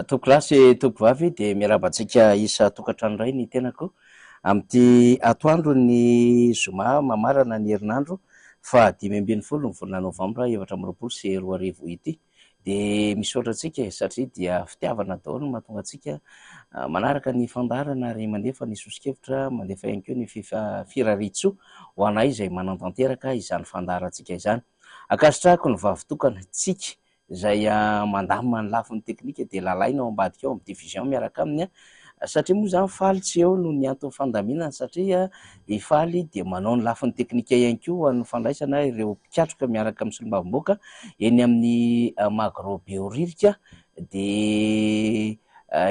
Tompokolahy sy tompokovavy dia miarahaba antsika isan-tokantrano indray ny tenako amin'ity atoandron'ny zoma mamarana ny herinandro faha 15 ny volana novambra 2024 ity. Dia misaotra antsika e satria dia fitiavana daholo no mahatonga antsika manaraka ny fandaharana ary mandefa ny soso-kevitra, mandefa ihany koa ny firarian-tsoa ho anay izay manantanteraka izany fandaharantsika izany. Ankasitrahako ny vavy tokana, Tsiky, izay mandamina ny lafiny teknika dia lalaina ao ambadika ao amin'ny division miaraka aminy satria moa izany Faly tsy eo noho ny anton'ny fandaminana satria i Faly dia manao ny lafiny teknika ihany koa ho an'ny fandraisana ireo mpikatroka miaraka amin'ny solombavambahoaka eny amin'ny Magro Behoririka dia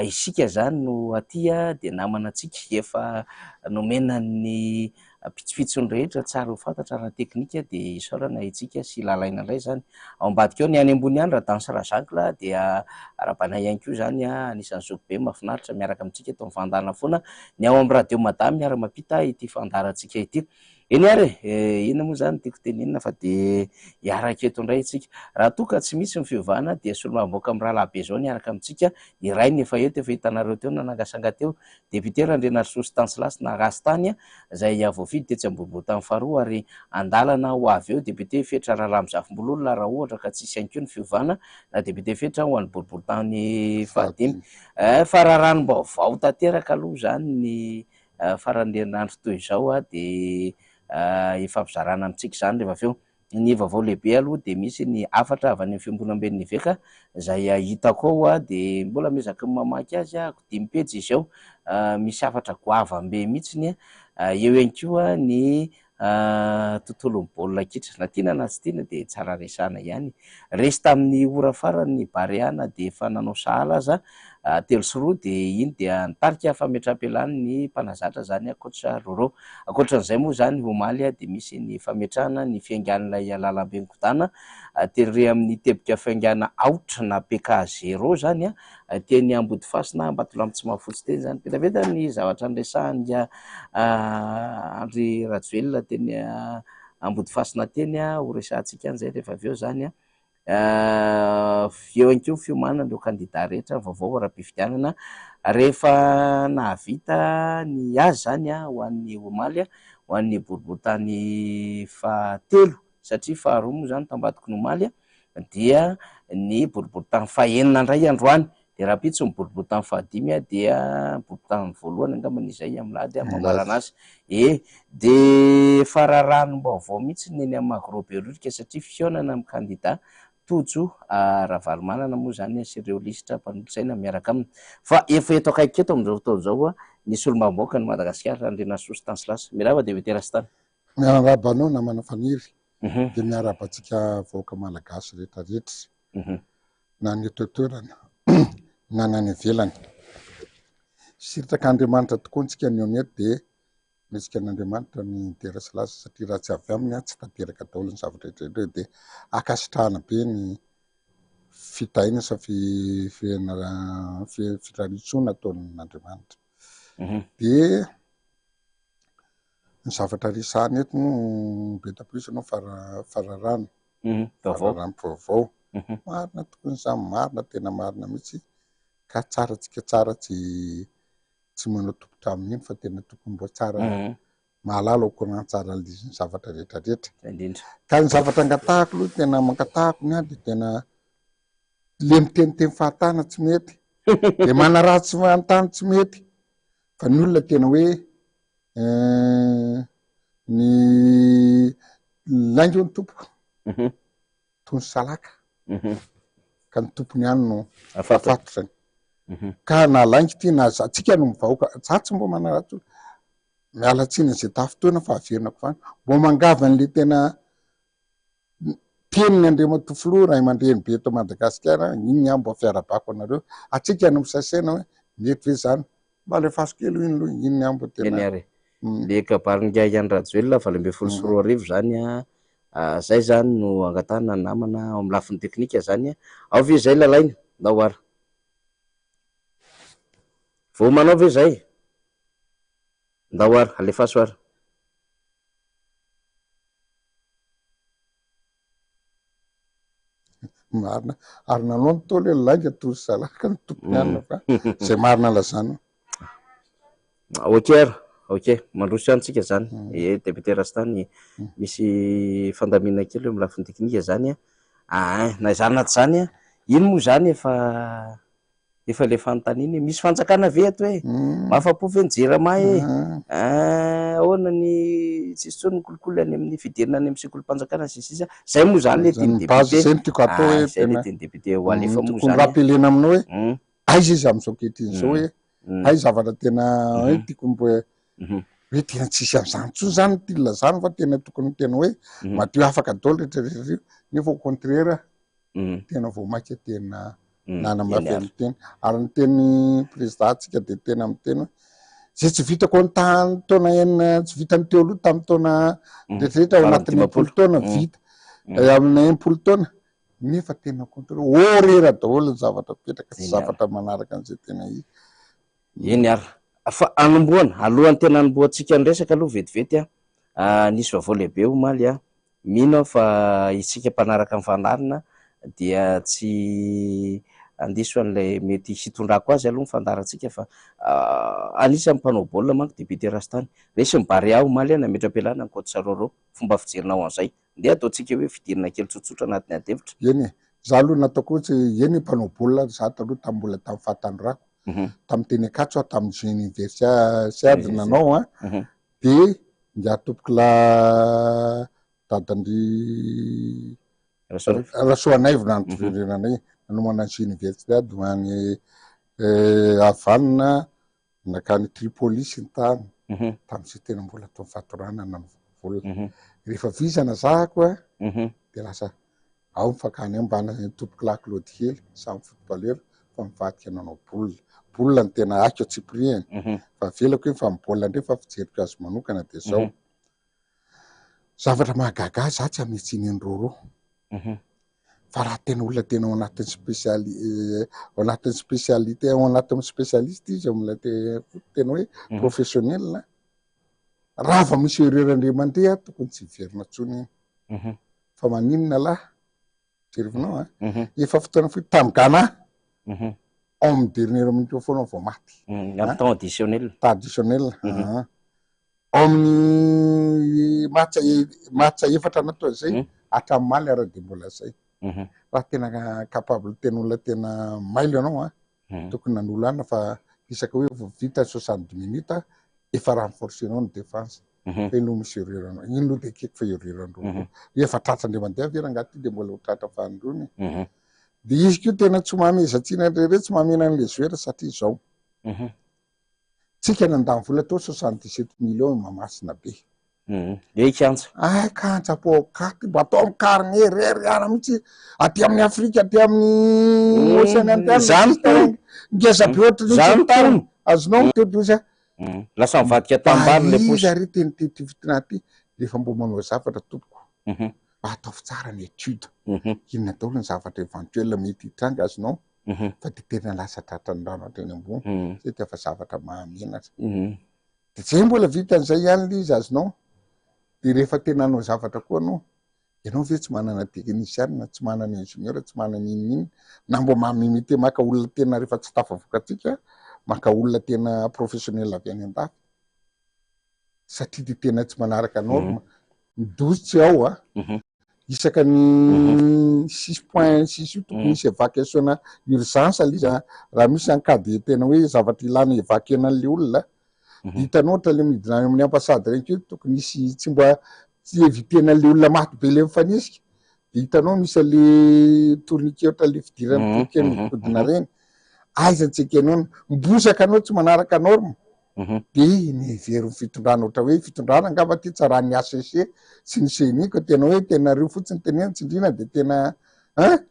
isika izany no aty dia namana antsika efa nomena ny Pitsopitsony rehetra tsara ho fantatra ara-teknika dia isaorana itsika sy lalaina indray izany. Ao ambadika ao ny any ambony any Radansa Razankla dia arahabaina ihany koa izany anisan'ny zokibe mahafinaritra miaraka amintsika eto amin'ny fandaharana foana ny ao amin'ny Radio Mada miara-mampita ity fandaharantsika ity. Eny ary e, inona moa izany no tiako tenenina fa dia hiaraka eto indray isika. Raha toa ka tsy misy ny fiovana dia solombavambahoaka mirahalahy be izao niaraka amintsika, ny rainy efa eto efa hitanareo teo nanangasanga teo Député Randrianarisoa Stanislas na Rastany izay voafidy tetsy Ambohibohitany faharoa ary andalana ho avy eo Député Fetra Ralahamizafimbolola raha ohatra ka tsisy ihany koa ny fiovana na Député Fetra ho an'ny boriborintany fahadimy. Fararanom-baovao tanteraka aloha izany ny faran'ny herinandro toy izao dia hifampizarana amintsika izany rehefa avy eo. Ny vaovao lehibe aloha dia misy ny hafatra avy any amin'ny fiombonamben'ny eveka izay hitako ao dia mbola miezaka ny mamaky azy aho, dimy pejy izy ao, misy hafatra goavam-be mihitsy eo ihany koa ny tontolon'ny baolina kitra, na tiana na tsy tiana dia tsara resahana ihany. Resy tamin'ny ora farany ny Barea na dia efa nanao sahala aza 3 sy 2 dia iny dia nitarika fametraham-pialany ny mpanazatra izany coach Roro. Ankoatran'izay moa izany omaly dia misy ny fametrahana ny fiaingan'ilay lalambe migodàna tery amin'ny teboka fiaingàna aotra na PK zéro izany teny Ambodifasina Ambatolampy Tsimahafotsy teny izany. Vetaveta ny zavatra niresahan'i Andry Rajoelina teny Ambodifasina teny, ho resahantsika any izay rehefa avy eo izany. Eo ihany koa ny fiomanana ireo kandida rehetra vaovao ara-pifidianana rehefa nahavita ny azy izany ho an'ny omaly, ho an'ny boriborintany fahatelo satria faharoa moa izany tambadika ny omaly dia ny boriborintany fahenina indray androany Dia rahampitso ny boriborintany fahadimy dia boriborintany voalohany angambany izay amin'ny lahady mamarana azy. E, dia fararanom-baovao mihitsy ny eny amin'ny Magro Behoririka satria fihaonana amin'ny kandida Tojo Ravalomanana moa izany sy ireo lisitra mpanolotsaina miaraka aminy. Fa efa eto akaiky eto amin'izao fotoana izao ny solombavambahoakan'i Madagasikara, Randrianarisoa Stanislas. Miarahaba Député Rastany. Miarahaba anao namana Faniry, dia miarahaba antsika vahoaka malagasy rehetra rehetra. na ny eto an-toerana na ny any ivelany. Sitrak'Andriamanitra tokoa antsika ny eo eto dia mihetsika an'Andriamanitra ny dera sy laza satria raha tsy avy aminy tsy tanteraka daholo ny zavatra rehetra ireo dia ankasitrahana be ny fitahiana sy firariantsoa nataon'Andriamanitra. Dia ny zavatra resahana eto moa be dia be izy ianao fararano. Vaovao. Fararano vaovao. Marina tokoa izany, marina tena marina mihitsy ka tsara tsika tsara tsy tsy manao tompon-trano amin'iny fa tena tokony mbo tsara mahalala au courant tsara an'ilay zavatra rehetra rehetra. Zay indrindra. Ka ny zavatra angatahako aloha tena mangatahako ny ahy dia tena le miteniteny fahatana tsy mety, le manaratsy fahatany tsy mety fa ny olona tena hoe ny lainga hono tompoko toy ny salaka ka ny tompony ihany no afatotrany ka na lainga ity na za tsika no mivaoka za tsy mbo manaratsy olona miala tsiny an'izay tafintohina fa averinako fany mbo mangavy an'le tena Teniny Andriamatoa Filoha Ray aman-dreny be eto Madagasikara, iny aho mba fiarahabako anareo, atsika no misasaina hoe mety ve izany, mba alefaso kely hoy ny loha, iny aho mba tena. Eny ary e. Le kabarin'ingahy Andry Rajoelina 2018 zany a, zay zany no angatahana ny namana ao amin'ny lafiny teknika zany a. Ao ve zay lalaina? Ndao ara. Voamanao ve zay? Ndao ara, alefaso ara. Marina. Ary nanao ny Ntaolo hoe lainga toy ny salaka ny tompony anona fa izay marina lazana. Ok ary, ok. Mandroso ihany tsika zany. E, député Rastany, misy fandaminana kely eo amin'ny lafiny teknika zany an. Aa, na izany na tsy izany an, iny moa zany efa efa le fanontaniana hoe misy fanjakana ve eto e? Mahafa-po ve ny jirama e? Ahoana ny tsisy intsony ny kolikoly any amin'ny fidirana any amin'ny sekolim-panjakana sy ny sisa. Zay moa zany le tian'ny député. Zay no tiako atao hoe Zay le tian'ny député ho alefa moa tokony zany. rappelena aminao hoe aiza izy amin'izao ankehitriny izao hoe hay zavatra tena hoe tiako mbo hoe tena tsisy an'izany intsony zany ny tilona zany fa tena tokony tena hoe madio afaka daholo rehetra rehetra io nefa au contraire tena vao mainka tena nanamafy ny teny ary ny teny président tsika de tena miteny hoe zay tsy vitako ny tany taona enina tsy vitany teo aloha tamin'ny taona rehetrarehetra ao anatin'ny enimpolo taona vita amin'ny enimpolo taona nefa tena contre horera daholo ny zavatra mipetraka sy zavatra manaraka an'izay tena izy. Eny ary. Fa anombohana, alohan'ny tena anombohantsika ny resaka aloha vetivety an, nisy vaovao lehibe omaly an, mino aho fa isika mpanaraka ny fandaharana dia tsy handiso an'ilay mety hitondrako azy aloha ny fandaharantsika fa anisan'ny mpanao baolina manko député Rastany. Resy ny Barea omaly an, nametra-pialana ny coach Rôrô. Fomba fijerinao an'izay. Ndeha ataontsika hoe fidirana kely tsotsotra anatin'ny adihevitra. Eny e, za aloha nataoko hoe tsy eny e mpanao baolina ary za taloha tamin'ny mbola tamin'ny fahatanorako, tamin'ny teny Ankatso aho tamin'ny jeu universiade nanao an, de ingahy tompokolahy dadan-dry Rasoanaivo nanotondrenanay nanomana ny jeu universiade ho any Havana Nankany Tripoli sy ny tany, tamin'izay tena mbola tao Fatorana nanaovako baolina. Rehefa vizana zahako a, dia lasa ao ny fakany ao mbana ny tompokolahy Claude kely, samy footballeur fa mivadika nanao baolina. Baolina no tena haiko antsipiriany, fa avelako iny fa ny baolina indray fa fijeriko azy manokana dia zao. Zavatra mahagaga ahy, za tsy hanome tsiny an'i Rôrô. Fa raha tena olona tena ao anatin'ny spéciali ao anatin'ny spécialité ao anatin'ny spécialiste izy ao amin'ilay tena hoe professionnel, raha vao misy erreur indray mandeha tokony tsy hiverina intsony iny. Fa maninona lahy? Jerevinao an, efa fotoana fohy tamin'i Ghana, ao amin'ny dernière minute foana vao maty. Amin'ny temps additionnel. Temps additionnel. Ao amin'ny match match efatra natao izay hatramin'ny omaly ary dia mbola izay. Raha tena capable tena olona tena mailo ianao an, tokony nanolo anona fa isaka hoe vao vita 70 minutes efa renforcer-nao ny défense. Fa iny aloha misy erreur anao, iny aloha dia ekeko fa erreur andreo koa. Efa tratra indray mandeha ve rangahy ity dia mbola ho tratra fahanindroany e. Dia izy koa tena tsy mahameza-tsiny an'ireo, tsy mahamena an'ilay joueur satria izao. Tsika nandany vola teo 77 millions i Mahamasina be. Le kianja. Ah, kianja poakaty mba atao amin'ny carnet rery ihany mihitsy aty amin'ny Afrika aty amin'ny Océan Indien. Zany tony. Ngeza be ohatry ny Zany tony. Azonao mitety ozy a. Lasa mivadika tanimbary le posy. Iza ry teny ty ty fitina ty rehefa mbo manao zavatra tompoko. Mba ataovy tsara ny étude. Inona daholo ny zavatra éventuel mety hitranga azonao. Fa dia tena lasa tratran'ny rano hatreny ambony, zay dia efa zavatra mahamenatra. Dia zay mbola vitan'izay ihany le izy azonao. Dia rehefa tena hanao zavatra koa anao, ianao ve tsy manana technicien, tsy manana ingénieur, tsy manana inona inona, na mba maha-mimite maka olona tena rehefa tsy tafavoaka antsika, maka olona tena professionnel avy any an-dafy. Satria dia tena tsy manaraka norme. Ny douze tsy ao a. Isaka ny 6.6 io tokony hisy évacuation-na urgence le izy raha misy en cas de tena hoe zavatra ilana évacuer-na an'le olona. Dia hitanao ohatra le midina any amin'ny ambassade reny koa tokony hisy tsy mba tsy éviter-na an'le olona maty be le mifanesika. Dia hitanao misy an'le tourniquet ohatra le fidirana tourniquet mihodinkodina reny. Aiza tsy ekenao, mibozaka anao tsy manaraka norme. Dia niheverin'ny fitondrana ohatra hoe fitondrana angamba ty tsaran'ny HCC sy ny CENI ka tena hoe tena reo fotsiny tenena tsindriana dia tena hein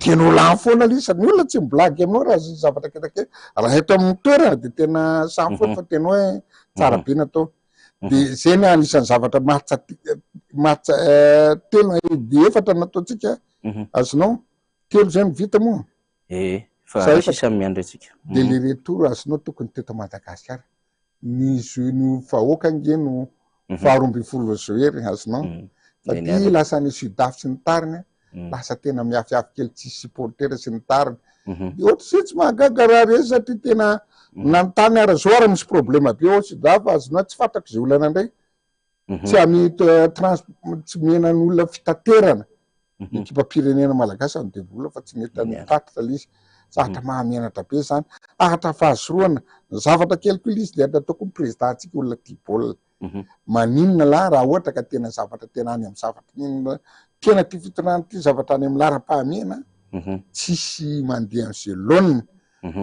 tena ho lany foana le izy ny olona tsy mi-blague aminao raha zavatra ketakely raha eto amin'ny toerana dia tena samy foana fa tena hoe tsara be natao dia zay ny anisan'ny zavatra mahatsa mahatsa telo dia efatra nataontsika azonao telo zay no vita moa. Ee, fa Zay fa sisa miandry antsika. Dia le retour azonao tokony teto Madagasikara. Ny zo ny vahoaka ange no faha 12 juillet ry azonao. Fa ty lasa any Sud Af sy ny tariny. Lasa tena miafiafy kely tsisy supporter sy ny tariny. De ohatr'izay tsy mahagaga raha resy satria tena nanontany ara zao ara misy problème be ao Sida fa azonao tsy fantako izay olana indray. Tsy amy trans tsy mena ny olona fitaterana. Ny ekipam-pirenena malagasy any devola fa tsy nety nitatitra ilay izy. Zavatra mahamenatra be izany. Ahatra fahasorohana. Ny zavatra kely koa ilay izy dia ataoko ny président-ntsika olona tia baolina. Maninona lahy raha ohatra ka tena zavatra tena any amin'ny zavatra inona tena ty fitondrana ty zavatra any amin'ny laharam-pahamehana tsisy mandeha amin'izay laoniny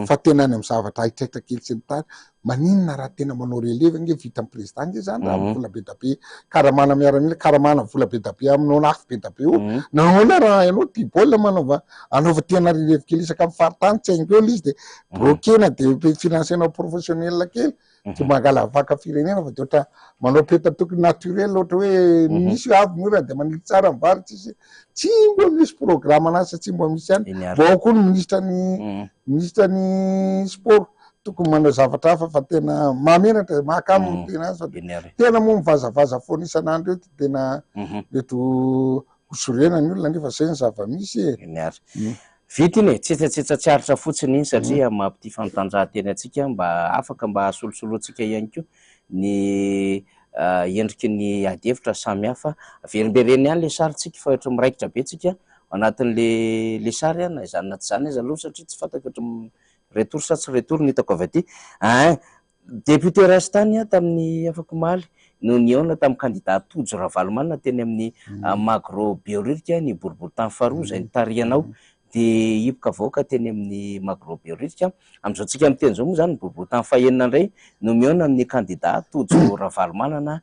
fa tena any amin'ny zavatra haitraitra kely sy ny tariny. Maninona raha tena manao releve ange vitan'ny président ange zany raha vola be da be karamana miaramila karamana vola be da be aminao lafo be da be io. Nahoana raha ianao tia baolina manaova anaova tena releve kely isaka amin'ny faritany tsy haingo eo ilay izy de bloquer-na de financer-nao professionnel kely. Tsy mangala vaka firenena fa de ohatra manao petatoko naturel ohatra hoe misy avy ny orana de maniry tsara ny vary tsisy tsy mbo misy programme an'asa tsy mbo misy ihany. Vao ao koa ny ministre ny ministre ny sport tokony manao zavatra hafa fa tena mahamenatra mahakamo ny tena azy fa tena moa mivazavaza foana isan'andro eo de tena mety ho sorena ny olona nefa zay ny zava-misy e. Eny ary. Vita iny e, tsetsatsetsa tsy aritra fotsiny iny satria maha-mpitia fanatanjahantena antsika mba afaka mba hasolosoloantsika ihany koa ny endriky ny ady hevitra samihafa. Averimbereno ihany ilay sary tsika fa ohatry miraikitra be tsika ao anatin'le le sary na izany na tsy izany aza aloha satria tsy fantako ohatry retour sa tsy retour no hitako avy aty. Ein, Député Rastany tamin'ny afak'omaly no nihaona tamin'ny kandida Tojo Ravalomanana teny amin'ny Magro Behoririka ny boriborintany faharoa izay nitarihanao dia hipoka vahoaka teny amin'ny Magro Behoririka. Amin'izao tsika miteny izao moa izany ny boriborintany fahenina indray no mihaona amin'ny kandida Tojo Ravalomanana.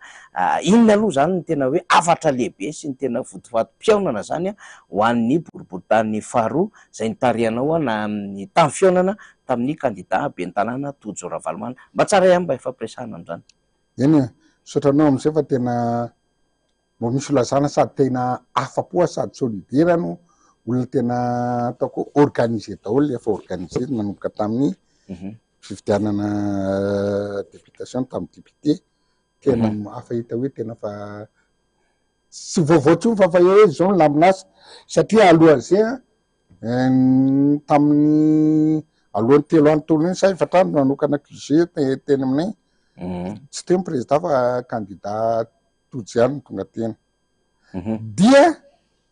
Inona aloha izany no tena hoe hafatra lehibe sy ny tena votoatim-pihaonana izany ho an'ny boriborintany faharoa izay nitarihanao na amin'ny tamin'ny fihaonana tamin'ny kandida ben'ny tanàna Tojo Ravalomanana. Mba tsara ihany mba hifampiresahana amin'izany. Eny e, misaotra anao amin'izay fa tena mba misy hilazana sady tena afa-po aho sady solidaire no olona tena ataoko hoe organisé daholo le efa organisé nanomboka tamin'ny fifidianana députation tamin'ny député tena hafa hita hoe tena fa tsy vaovao intsony fa fa hoe zao ny lamin'asa satria alohan'izay an Tamin'ny alohan'ny telo andro teo iny sa efatra andro nanokana QG teny aminay. Tsy teo ny président fa candidat Tojo ihany no tonga teny. Dia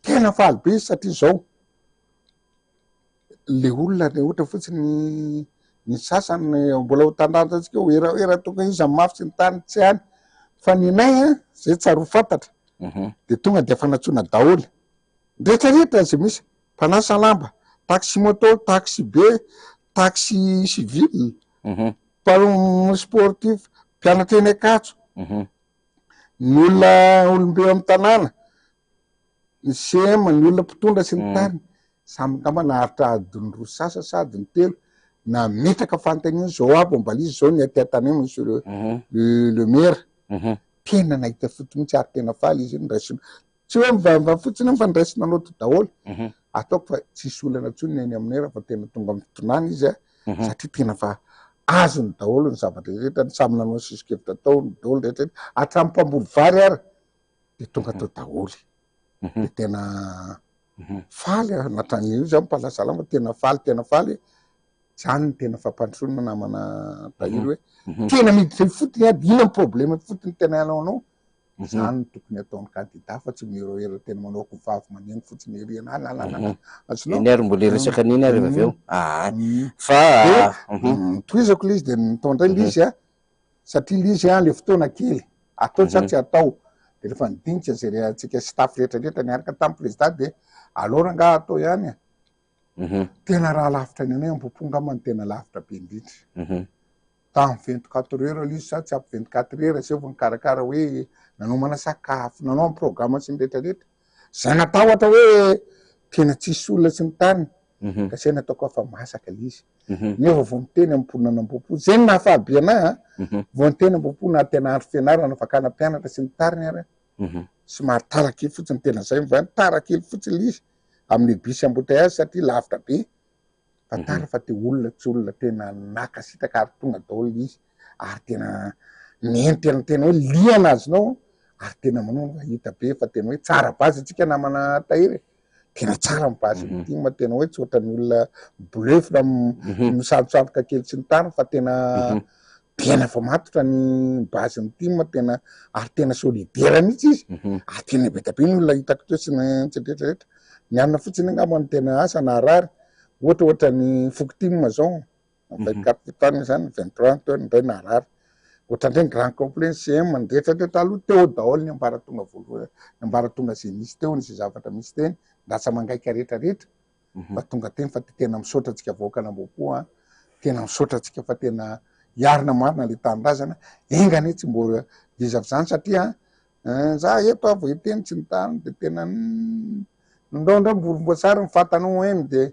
tena faly be izy satria izao, le olona le ohatra fotsiny ny sasany mbola ho tantantantsika eo era era tonga iza mafy sy ny tariny tsy any fa ny anay an, zay tsary ho fantatra de tonga de efa nantsoina daholo. Rehetra rehetra izay misy, mpanasa lamba, taxi moto, taxi be, taxi civil, mpanao sportif, mpianatra eny Ankatso, ny olona olombe eo amin'ny tanàna, ny CM, ny olona mpitondra sy ny tariny, samy angamba naharitra adiny roa sasa sa adiny telo nametraka fanontaniana izao aby ambalizy izao ny aty an-tanàna monsieur le le maire, tena nahita foto mihitsy ary tena faly izy niraisina Tsy hoe mivava fotsiny fa niraisina naoty daholo. Ataoko fa tsisy olana intsony ny any aminay raha vao tena tonga amin'ny fitondrana izy a, satria tena fa azony daholo ny zavatra rehetra, ny samy nanao ny soso-kevitra tao ny daholo rehetra rehetra, hatramin'ny mpamboly vary ara dia tonga tao daholo. Dia tena faly aho, na hatramin'io zaho mpahasalama tena faly, tena faly, zany no tena fampandrosoana namana Tahiry hoe tena miditra ifotony aby, inona ny problème ifotony tena anao, Izany no tokony ataon'ny kandida fa tsy miherohero tena manao akoho vavy maneno fotsiny ery an ala ala ala. Azonao? Eny ary mbola hiresaka an'iny ary avy eo. Aa. Fa Dia tohizako ilay izy dia nitao indray ilay izy an, satria ilay izy an ilay fotoana kely, atao sa tsy atao. Dia rehefa nidinika izay rehantsika staff rehetra rehetra niaraka tamin'ny président dia aleo rangaha atao ihany e. Tena raha lavitra ny anay Ambohipo angamba no tena lavitra be indrindra. Tamin'ny 24 heures aloha izy sa tsy ampy 24 heures zay vao nikarakara hoe nanomana sakafo, nanao ny programme sy ny rehetra rehetra. Zay natahotra hoe tena tsisy olona sy ny tariny. Ka zay nataoko aho fa masaka ilay izy. Nefa vao miteny amin'ny mponina an'Ambohipo, zay no nahafaly be anahy an. Vao niteny Ambohipo na tena andro fianarana fakana mpianatra sy ny tariny ary somary tara kely fotsiny tena zay mivany, tara kely fotsiny ilay izy amin'ny bus embouteillage satria lavitra be. Tantara fa te olona tsy olona tena naka sitraka ary tonga daholo izy ary tena nentena tena hoe liana azonao ary tena manao hita be fa tena hoe tsara base antsika namana Tahiry e. Tena tsara ny base ny TIM, tena hoe tsy ohatran'ny olona mibolefona, misalotsaloka kely sy ny tariny fa tena tena efa matotra ny base ny TIM, tena ary tena solidaire mihitsy izy. Ary tena be dia be ny olona hitako teo sy ny tsy rehetra rehetra. Ny anona fotsiny angamba no tena asa naharary, ohatra ohatran'ny foko TIM zao, 24 tany zany, 23 teo indray naharary. Ohatran'ireny grand complet ny CM ny rehetra rehetra aloha teo daholo ny ambaratonga voalohany, ny ambaratonga izay nisy teo, ny izay zavatra misy teny, Ratsamangaika rehetra rehetra fa tonga teny fa tena misaotra antsika vahoakan'Ambohipo a, tena misaotra antsika fa tena hiarina marina le tanindrazana, enga anie tsy mbola iza avy izany satria za eto aho vao hiteny tsy ny tany de tena ndraondray mivolomboasary ny fatanao eny de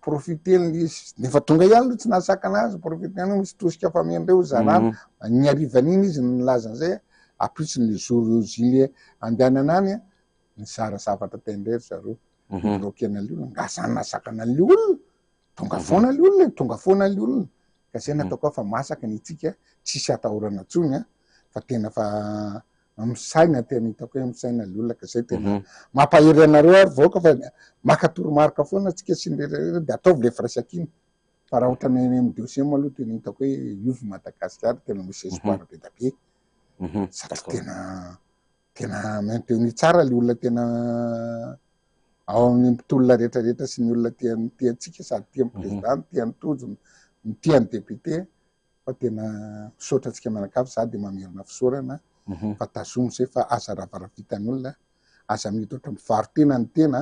profiter le izy, nefa tonga ihany aloha tsy nahasakana azy, profiter ihany misy tosika famendreo zarana, ny harivan'iny izy no nilaza an'izay, ampitsony le jour J le andehanana any, nizara zavatra teny indray ry zareo, nibloquer-na le olona, nga zany nahasakana le olona, tonga foana le olona e, tonga foana le olona, ka zay nataoko hoe fa masaka ny antsika, tsisy atahorana intsony an, fa tena fa misaina tena hitako hoe misaina le olona ka zay tena mampahery anareo ary vahoaka fa maka toromarika foana tsika sy ny rehetra rehetra de ataovy le firaisankina fa raha ohatra ny any amin'ny deuxième aloha tena hitako hoe hiova Madagasikara tena misy espoir be da be satria tena tena maintenu tsara le olona tena ao amin'ny mpitolona rehetra rehetra sy ny olona tia tia antsika sady tia ny président tia ny tojo tia ny député fa tena misaotra antsika mianakavy za de mamerina fisaorana fa tazomy zay fa aza ravaravitan'ny olona aza mety ohatra mivaro-tena ny tena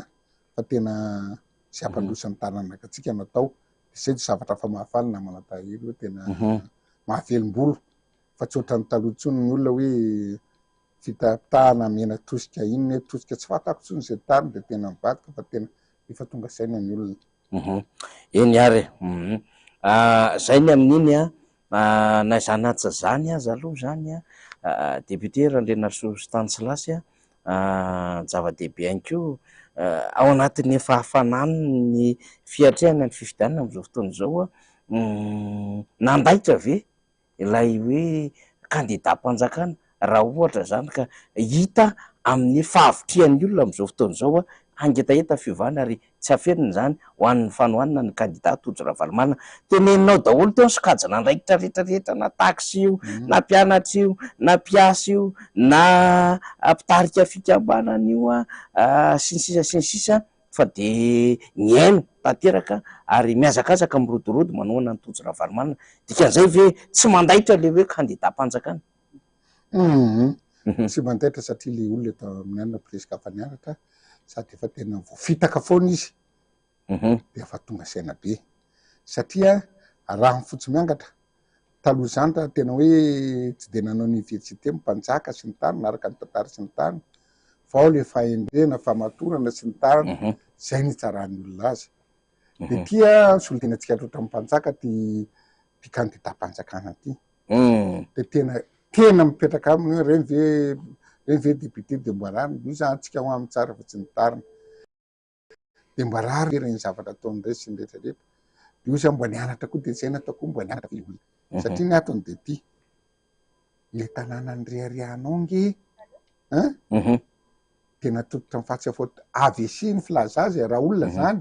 fa tena zay hampandroso ny taranaka antsika no atao de zay de zavatra fa mahafaly namana Tahiry hoe tena mahavelom-bolo fa tsy ohatran'ny taloha intsony ny olona hoe fitapitahana mena tosika inona e tosika tsy fantako intsony zay tany de tena mivadika fa tena efa tonga saina ny olona. Eny ary e. Zay ny amin'iny an, na izany na tsy izany aza aloha izany an, député Randrianarisoa Stanislas an, zava-dehibe ihany koa ao anatin'ny efa hafanan'ny fiatrehana ny fifidianana amin'izao fotoana izao an, nandaitra ve ilay hoe kandidam-panjakana raha ohatra izany ka hita amin'ny fahavitrihan'ny olona amin'izao fotoana izao hangetaheta fiovana ary tsy afenina izany ho an'ny fanohanana ny kandida Tojo Ravalomanana. Teneninao daholo teo ny sokajin'andraikitra rehetra rehetra na taxi io, na mpianatra io, na mpiasa io, na mpitarika fikambanana io sy ny sisa sy ny sisa. fa dia mihaino tanteraka ary mihazakazaka mirodorodo manohana an'i Tojo Ravalomanana. Dikan'izay ve tsy mandaitra ilay hoe kandidam-panjakana? Hum, tsy mandaitra satria ilay olona eto amin'ny anona presque efa nianatra sady efa tena voafitaka foana izy dia efa tonga saina be satria raha ny fotsy miangatra Taloha izany raha tena hoe tsy dia nanao université ny mpanjaka sy ny tariny araka ny tantara sy ny tariny fa ao le fahendrena, fahamatorana sy ny tariny izay no hitsaran'ny olona azy. Dia ity solontenantsika loatra amin'ny mpanjaka ty ty kandidam-panjakana ty. Dia tena tena mipetraka aminy hoe reny ve reny ve député dia mba rariny, io izany tsika ho amin'ny tsara fa tsy ny tariny. dia mba rary ireny zavatra ataony ireny sy ny rehetra rehetra dia io zany mba nianatra koa dia zay natao koa mba nianatra ilay olona mhm. satria ny atony dia ty le tanàna ny reharehanao nge hein mhm. tena tototra ny fatsy afo AVC ny filaza azy raha olona mhm. zany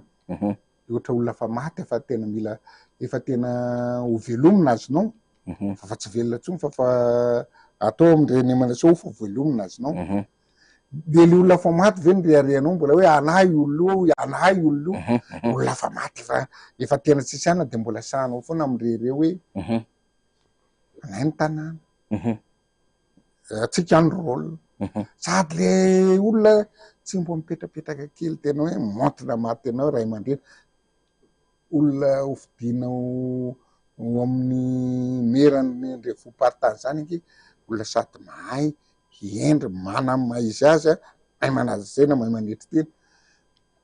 de ohatra olona fa maty efa tena mila efa tena ho velomina azonao fa fa tsy velona tsony fa fa atao amin'ny reanimation fa velomina azonao De le olona efa maty ve no reharehanao mbola hoe anahy io olona io, anahy io olona io. Olona efa maty efa efa tena tsisy anona de mbola sahanao foana mirehareha hoe anay ny tanàna. Antsika ny rôle. Sady le olona tsy mbo mipetrapetraka kely tena hoe montre maha tena hoe ray aman-dreny. Olona hofidiana ho amin'ny meran'ny renivohi-paritany zany ange olona sady mahay hendry, manana ny maha izy azy, mahay manaja tena, mahay manetry tena.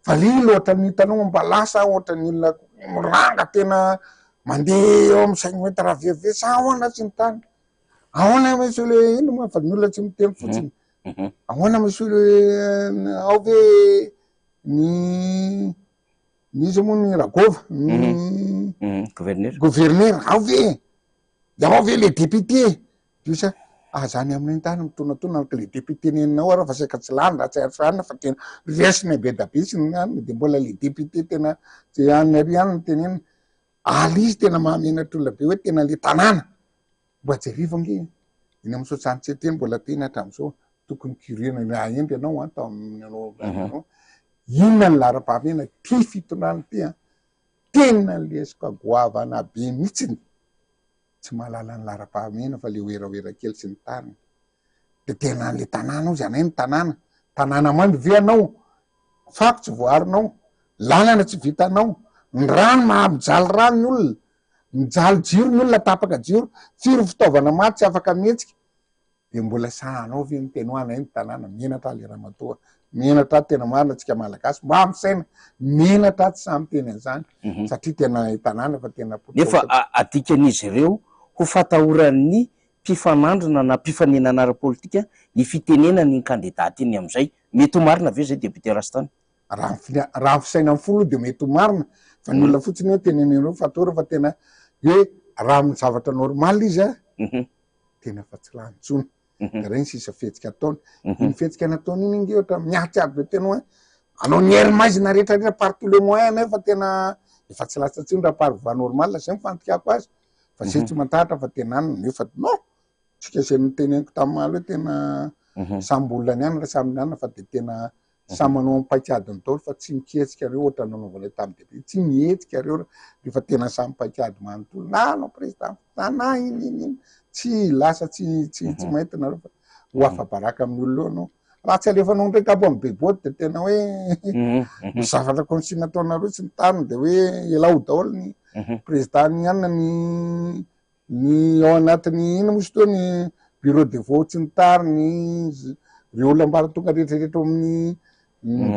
Fa le olona ohatran'ny hitanao mba lasa ohatran'ny olona miranga tena mandeha eo amin'ny cinq mètres avy sa ahoana sy ny tariny. Ahoana monsieur le ino moa fa ny olona tsy miteny fotsiny. Ahoana monsieur le ao ve ny ny iza moa ny Ragova, ny gouverneur. Gouverneur, ao ve? De ao ve le député? Io sa. Aza any amin'iny tany mitonatona ka le député neninao ara fa saika tsy lany raha tsy ary anina fa tena resiny be da be sy ny anina de mbola le député tena tsy any ary ihany no tenenina. Ary izy tena mahamenatra olona be hoe tena le tanàna. Mba jerevo ange eny amin'ny soixante sept eny mbola teny hatramin'izao tokony curena raha hendry ianao an tao amin'ny anao anao. Inona ny laharam-pahamehana ty fitondrana ty an? Tena lesoka goavana be mihitsiny. Tsy mahalala ny laharam-pahamehana fa le werawera kely sy ny tariny. De tena le tanàna ozy anay ny tanàna. Tanàna maimbo ve anao? Fako tsy voaarinao, lalana tsy vitanao, ny rano maha mijaly rano ny olona, mijaly jiro ny olona tapaka jiro, firy fitaovana maty tsy afaka mihetsika. De mbola sahanao ve miteny hoe anay ny tanàna? Menatra aho le ramatoa, menatra aho tena marina tsika malagasy mba misaina, menatra aho tsy sahy miteny an'izany satria tena tanàna fa tena Nefa adikan'izy ireo ho fatahoran'ny mpifanandrina na mpifaninana ara-politika ny fitenenany iny kandida iny amin'izay. Mety ho marina ve izay député Rastany? Raha ny fina- raha ny fisainan'ny fo aloha dia mety ho marina fa ny olona fotsiny hoe tenenen'ireo fa atao fa tena hoe raha amin'ny zavatra normal izy a tena fa tsy lany intsony. De reny sisa fihetsika ataony. Iny fihetsika nataony iny ange ohatra miatiaty be tena hoe anao ny hery maizina rehetra rehetra par tous les moyens nefa tena efa tsy lasa intsony raha par voie normale zay ny fandikako azy. Fa zay tsy matahotra fa tena any nefa non tsika zay noteneniko tamin'ny maly hoe tena samy mbola ny any raha samy ny any fa de tena samy manao amin'ny paikadiny daholo fa tsy miketsika reo ohatra nanaovanay tamin'ny début tsy mihetsika reo rehefa tena samy paikady manontolo na anao président na na iny iny iny tsy lasa tsy tsy tsy mainty nareo fa ho afa-baraka amin'ny olona eo anao raha tsy alefanao ndraiky abo amin'ny beboty de tena hoe ny zavatra consigne ataonareo tsy mitariny de hoe elao daholo ny président ny anina ny ny ao anatin'ny ina moa izy toa ny bureau de vote sy ny tariny reo olona ambaratonga rehetrarehetra ao amin'ny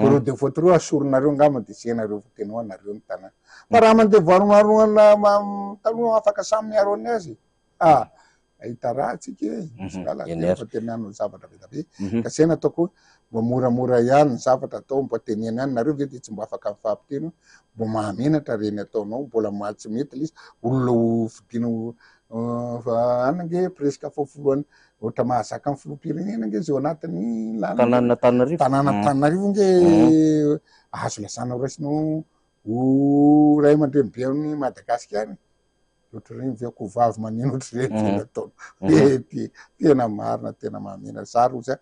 bureau de vote reo asorinareo angamba de zay nareo fa tena hoe anareo ny tanàna fa raha mandeha voaromaroana taloha afaka samy miaro ny azy ah ahita raha tsika e misy lala tena fa tena hanao zavatra be da be ka zay nataoko hoe mba moramora ihany ny zavatra atao mba teneno ihany nareo ve de tsy mba afaka mifampiteny mba mahamenatra reny ataonao mbola maha tsy mety le izy olona ho fidiana ho any ange presque fa filohany ohatra mahazaka ny filoham-pirenena ange zay ao anatin'ny lalana Tanàna Antananarivo. Tanàna Antananarivo ange azo lazana ho raisina ho ray aman-dreny be amin'i Madagasikara. Ohatr'ireny ve akoho vavy maneno ohatr'ireny tena ataony. Mety, tena marina, tena mahamenatra. Za aloha zay,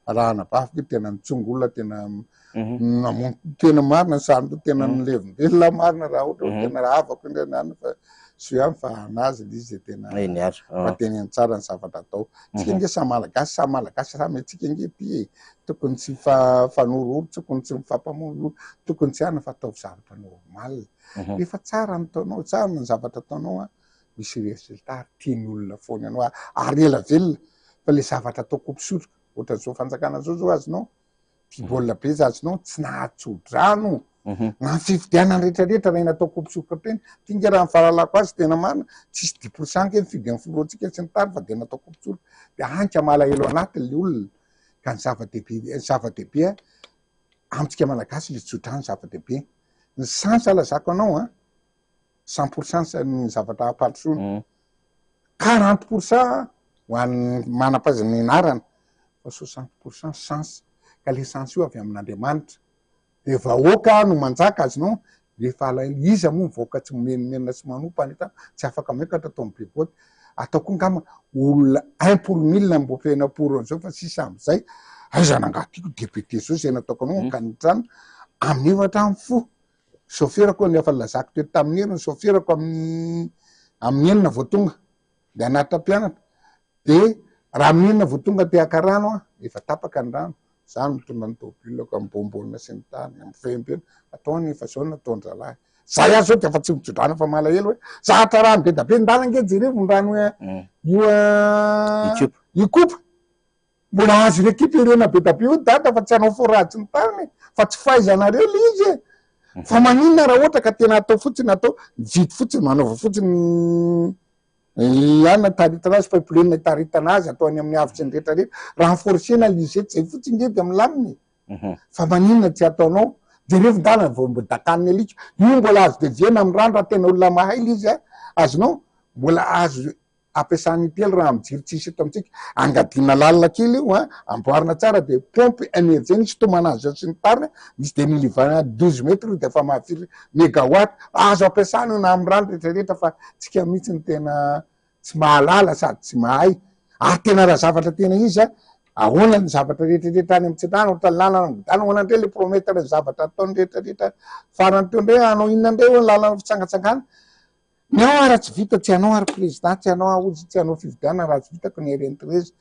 raha anabaviko io tena nitsongo olona, tena namono, tena marina ny sariny teo, tena nilevim-belona marina raha ohatra hoe tena raha havako indray na anona fa soa ihany fa anazy ilay izy dia tena fa teneno tsara ny zavatra atao. Tsika ange samy malagasy, samy malagasy samy antsika ange ity e. Tokony tsy hifanorohoro, tokony tsy mifampamono, tokony tsy hanana fa ataovy zavatra normal. Rehefa tsara ny taonao, tsara ny zavatra ataonao an, misy résultat ary tian'ny olona foana ianao ary ela velona. Fa le zavatra ataoko mpisoroka, ohatran'izao fanjakana zao zao azonao, tia baolina be za azonao, tsy nahatso-drano. Na ny fifidianana rehetra rehetra raha nataoko mpisoroka teny, ty nge raha ny fahalalako azy tena marina, tsisy dix pour cent nge nifidy ny filohantsika sy ny tariny fa de nataoko mpisoroka. De anka malahelo anatiny le olona. Ka ny zava-dehibe, zava-dehibe an, amintsika malagasy le tso-drano zava-dehibe. Ny chance lazako anao an, 100% ny zavatra hampandrosoana. 40% ho an'ny manam-pahaizana nianarana, fa 60% chance. Ka le chance io avy amin'Andriamanitra. De vahoaka no manjaka azonao, rehefa alaina, iza moa ny vahoaka tsy mimenomenona sy manompa any an-trano, tsy afaka miakatra ato amin'ny beboty. Atao koa angamba olona un pour mille mbo feno pour an'izao fa sisa amin'izay, aiza nangaha tiako député zao izay nataoko anao mankany an-trano, amin'ny efatra amin'ny fo. Chauffeur-ko efa nilazako teto tamin'ny heriny, chauffeur-ko amin'ny amin'ny enina vao tonga, de hanatitra mpianatra, de raha amin'ny enina vao tonga te haka rano aho, efa tapaka ny rano, za no mitondra ny tômôbilako amin'ny bonbonne sy ny tariny, amin'ny fehim-pehiny, atao anie fa zao no nataon-drahalahy. Za ihany zao de efa tsy mitso-drano fa malahelo hoe zatra rano be da be, ndana ange jerevo ny rano io Ikopa. Ikopa. Mbola azo recuperena be da be io dada fa tsy hanao forage ny tany e, fa tsy fahaizanareo le izy e. Fa maninona raha ohatra ka tena atao fotsiny atao mividy fotsiny manaova fotsiny ihany taritana azy pipeline taritana azy atao any amin'ny avotry ny rehetra rehetra renforcer-na le izy zay fotsiny nge de milamina e. Fa maninona tsy ataonao? Jerevo ndana vao mbo dakan'ny alika io mbola azo deviena amin'ny rano raha tena olona mahay le izy a, azonao mbola azo. Ampiasana intelo raha amin'ny jiro tsisy eto amintsika. Angadiana lalina kely io an, amboarina tsara dia pompe energie ny sintomana azy sy ny tariny, misy dénivelé 12 mètres dia efa mahafiry mégawatt. Azo ampiasana io na amin'ny rano rehetra rehetra fa tsika mihitsy no tena tsy mahalala sady tsy mahay. Ary tena raha zavatra tena izy an, ahoana ny zavatra rehetra rehetra any amin'ny tsenana, ohatra ny lalana migodàna, ahoana indray le promettre ny zavatra ataony rehetra rehetra farany teo indray hanao inona indray hoe lalana fitsangatsangana. Ny ao ara tsy vita, tsy hanao ary président, tsy hanao aho ozy, tsy hanao fifidianana raha tsy vitako ny RN 13.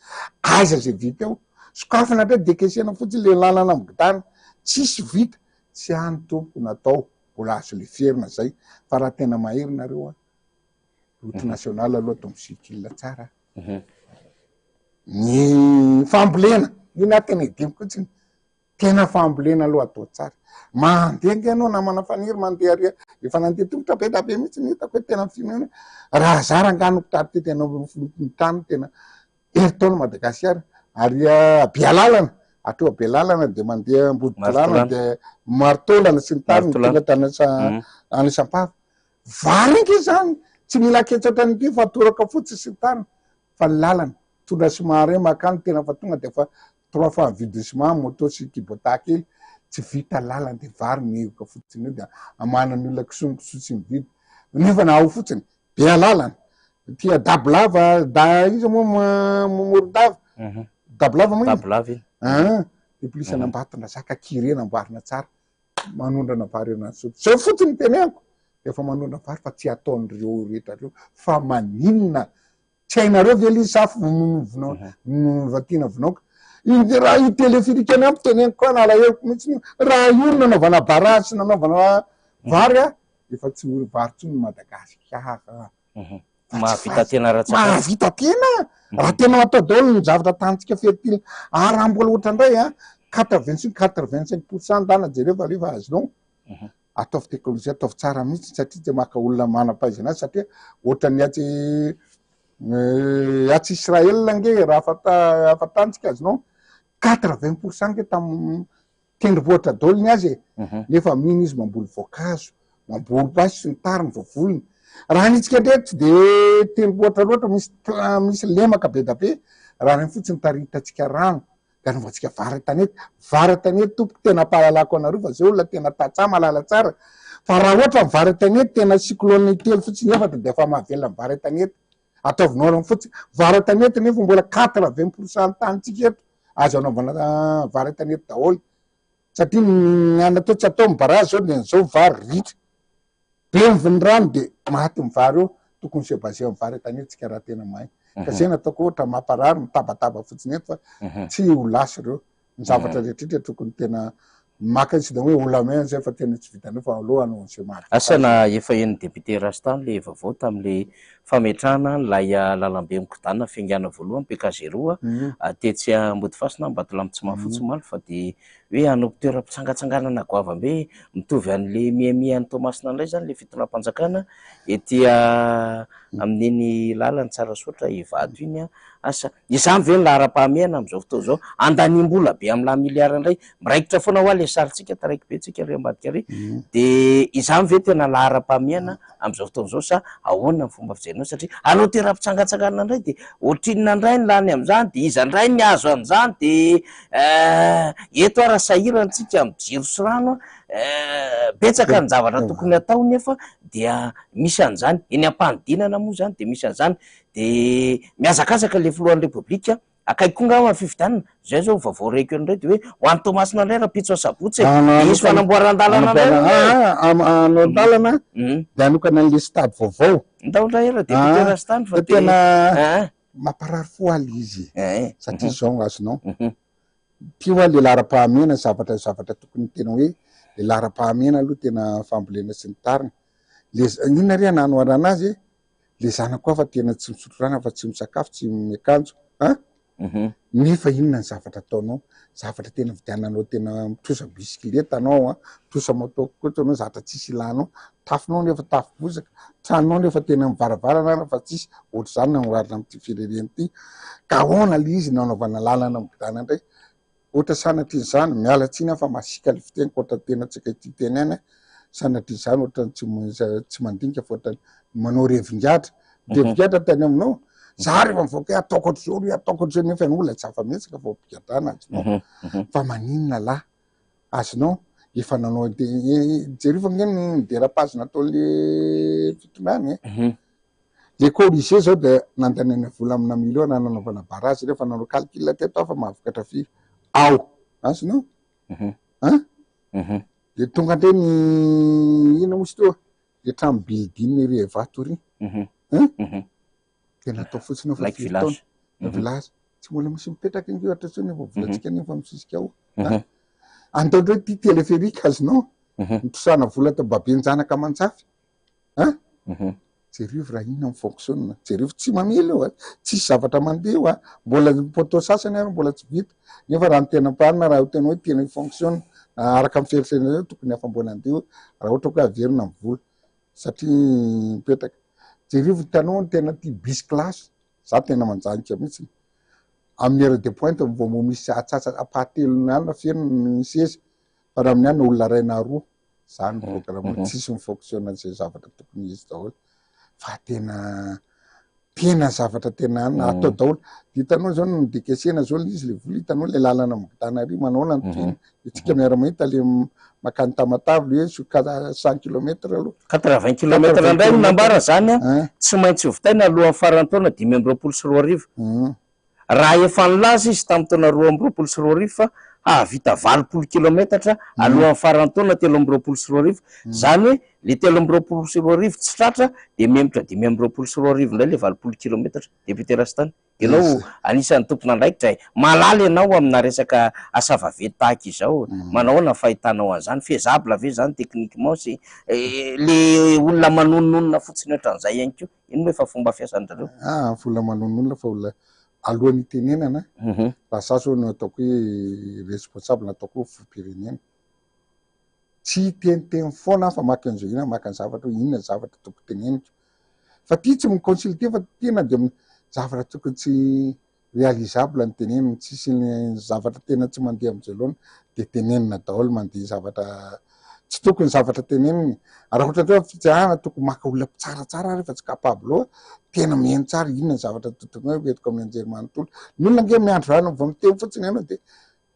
Aiza zay vita eo? Sokafana indray dekesena fotsiny le lalana migodàna. Tsisy vita. Tsy any tompoko natao, mbola azo leferina zay. Fa raha tena mahery nareo an, route nationale aloha atao mi-circule tsara. Ny fambolena, io ny ahy tena idiniko fotsiny. Tena fambolena aloha atao tsara. Mandeha ange ianao namana Faniry mandeha ary efa nandeha tongotra be da be mihitsy ny hitako hoe tena finoana. Raha zara angaha no mpitarika tena filoha tany tena herintaona Madagasikara ary Bealalana hatreo Bealalana dia mandeha Amboditolana dia Marotolana sy ny tariny tonga tany any Sampava. Vary ange izany tsy mila ketsa ohatran'ity fa toraka fotsiny sy ny tariny fa ny lalana. Mitondra ciment re makany tena fa tonga de fa trois fois mividy ciment moto sy kibota kely tsy vita lalana de vary mihiboka fotsiny eo de amanan'ny olona kisoa kisoa tsy mividy nefa na ao fotsiny be alalana tia dabolava da iza moa Morondava dabolava moa dabolava iny ah de plus an'Ambatondrazaka kirena amboarina tsara manondrana vary eo anaty zao fotsiny teneniko efa manondrana vary fa tsy ataon'ireo rehetra reo fa maninona Tsy hainareo ve le izy sa vatiana vinaoka? Iny raha io téléphérique any amiko teneniko koa nalaheloko mihitsy io. Raha io no nanaovana barrage sy nanaovana vary a, efa tsy ho vary intsony Madagasikara. Mahavita tena ara-tsakafo. Mahavita tena. Raha tena atao daholo ny zavatra tantsika fertile. Ary raha mbola ohatra indray a, 85 85% ndana jereo fa alefa azonao. Ataovy teknolojia, ataovy tsara mihitsy satria tsy maka olona manam-pahaizana azy satria ohatran'ny atsy atsy Israël ange raha fanta afantantsika azonao 80% ange tamin'ny tendrombohitra daholo ny azy e. Nefa amin'iny izy mamboly voankazo, mamboly paiso sy ny tariny voavolony. Raha ny antsika indray tsy de tendrombohitra loatra misy misy lemaka be da be, raha reny fotsiny taritantsika rano de anaovantsika vary an-tanety, vary an-tanety tompoko tena ampahalalako anareo fa zay olona tena tantsaha mahalala tsara fa raha ohatra ny vary an-tanety tena cyclone intelo fotsiny efatra de efa mahavelona ny vary an-tanety, ataovy norme fotsiny, vary an-tanety nefa mbola 80% ny tanintsika eto azo anaovana vary an-tanety daholo satria ny any atao tsy atao ny barrage zao de zao vary ritra. Be ny rano de maty ny vary eo, tokony se baser amin'ny vary an-tanety tsika raha tena mahay. Ka zay nataoko ohatra mamparary mitabataba fotsiny eto fa tsy ho lasa ireo. Ny zavatra rehetra rehetra tokony tena maka incident hoe haut la main zay fa tena tsy vitan'io fa aleo hanao an'izay mahavita Asa na efa henon'ny député Rastany le vaovao tamin'le fametrahana an'ilay lalambe mikodana fiaingàna voalohany PK zéro tetsy Ambodifasina Ambatolampy Tsimahafotsy omaly fa dia hoe hanao toeram-pitsangatsanganana goavam-be mitovy an'le Miami any Toamasina indray izany le fitondram-panjakana ety amin'iny lalan'i Tsarasaotra Ivato iny an! Asa, izany ve no laharam-pahamehana amin'izao fotoana izao? Andaniam-bola be amin'ny lany miliara indray, miraikitra foana hoa le sarintsika, taraiky be tsika ry ambadika ry, dia izany ve tena laharam-pahamehana amin'izao fotoana izao sa ahoana ny fomba fijerinao satria hanao toeram-pitsangatsanganana indray dia ohatrinona indray ny lany amin'izany dia iza indray ny azo an'izany dia eh, eto ara sahirana tsika amin'ny jiro sy rano eh, betsaka ny zavatra tokony atao nefa dia misy an'izany eny am-panidinana moa izany dia misy an'izany dia mihazakazaka ilay filohan'ny repoblika Akaiky koa angamba ny fifidianana, zay zao vaovao reko eo indray de hoe ho any Toamasina indray rahampitso asabotsy e, de hisy fanamboaran-dalana indray hono e. Hanao dalana de hanokana an'le stade vaovao. Ndao indray ela député Rastany fa de tena mamparary fo ahy le izy e, satria zao azonao, ty hoa le laharam-pahamehana zavatra zavatra tokony tena hoe le laharam-pahamehana aloha tena fambolena sy ny tariny, le inona re ananoharana azy e, le zanako hafa tena tsy misotro rano afa tsy misakafo tsy miakanjo an nefa inona ny zavatra ataonao zavatra tena vidiananao tena mitrosa bisikileta anao an mitrosa moto koa anao zavatra tsisy ilanao tafonao nefa tafo bozaka tranonao nefa tena mivaravarana ara fa tsisy ohatr'izany no oharina amin'ity firenena ity ka ahoana le izy no anaovana lalana migodana indray Ohatra sanatria izany, miala tsiny aho fa masiaka le fiteniko ohatra tena tsika ity tenena, sanatria izany ohatra ny tsy tsy mandinika fa ohatra ny manao revingadra, revingadra tany aminao. Za rehefa mivoaka hoe ataoko ohatr'izao ry, ataoko ohatr'izao nefa ny olona tsy afa-mihetsika fa ampigadrana azonao. Fa maninona lahy? Azonao? Efa nanao de jereo fa ange ny dérapage nataon'le fitondrana e. Le Colisée zao de nandaniana vola amina million raha nanaovana barrage rehefa nanao calcul teto aho fa mahavokatra firy ao. Azonao? Hein? De tonga ndray ny inona moa izy teo? Le trano building ery Ivato ery. Hein? Tena atao fotsiny eo fa Like firy village. taona. Village. Tsy mbola misy mipetraka inge ohatra intsony efa volantsika nefa misisika ao. Andao ndray ty téléphérique azonao. Nitrosana vola tao Babenjanaka aman-jafy. Hein? Jereo raha inona ny fonctionne. Jereo tsy mamely eo a. Tsisy zavatra mandeha eo a. Mbola ny poteau sasany ary mbola tsy vita. Nefa raha ny tena amparina raha tena hoe tena fonctionne araka ny fieritreretana tokony efa mbola handeha eo raha ohatra hoe averina ny vola satria mipetraka. Jereo hitanao ny tena ty bus classe. Za tena manjanika mihitsy. Amin'ny heure de pointe vao mbo misy atsatsa ampahatelony alina feno ny seza fa raha amin'ny alina olona iray na roa. Zany programme tsisy mi-fonctionne zay zavatra tokony izy daholo fa tena tena zavatra tena anona atao daholo. De hitanao zao ny dekesena zao le izy le vola hitanao le lalana migodana ary manao ahoana ny tohiny. De tsika miara-mahita le makany Tamatave le hoe sur 100 kilomètre aloha. 80 kilomètre indray no nambara zany a, tsy maintsy hovitaina alohan'ny faran'ny taona 2025. Raha efa nilaza izy tamin'ny taona 2022 fa hahavita 80 kilometatra alohan'ny faran'ny taona 2023, zany hoe le 2023 tsy tratra de mihemotra 2025 indray le 80 kilometatra. Député Rastany, ianao anisan'ny tompon'andraikitra e, malala ianao amina resaka asa vaventy tahaka izao, manao ahoana ny fahitanao an'izany? Faisable ve zany techniquement sy le olona manononona fotsiny ohatran'izay ihany koa ino moa efa fomba fiasan-drareo? Ah, olona manononona fa olona alohan'ny itenenana raha za zao no ataoko hoe responsable na ataoko hoe filoham-pirenena, tsy hiteniteny foana aho fa maka an'izao ina maka ny zavatra hoe inona ny zavatra tokony teneniko fa ty tsy mi-consulter fa tena de zavatra tokony tsy réalisable ny tenenina, tsisy ny zavatra tena tsy mandeha am'izay loana de tenenina daholo mandeha zavatra tsy tokony zavatra tenenina. Raha ohatra hoe fitsarana tokony maka olona mpitsaratsara rehefa tsy capable eo tena mihaino tsara inona ny zavatra tokony hoe entiko amin'ny anjery manontolo. Ny olona ange miandry rano vao miteny fotsiny ianao de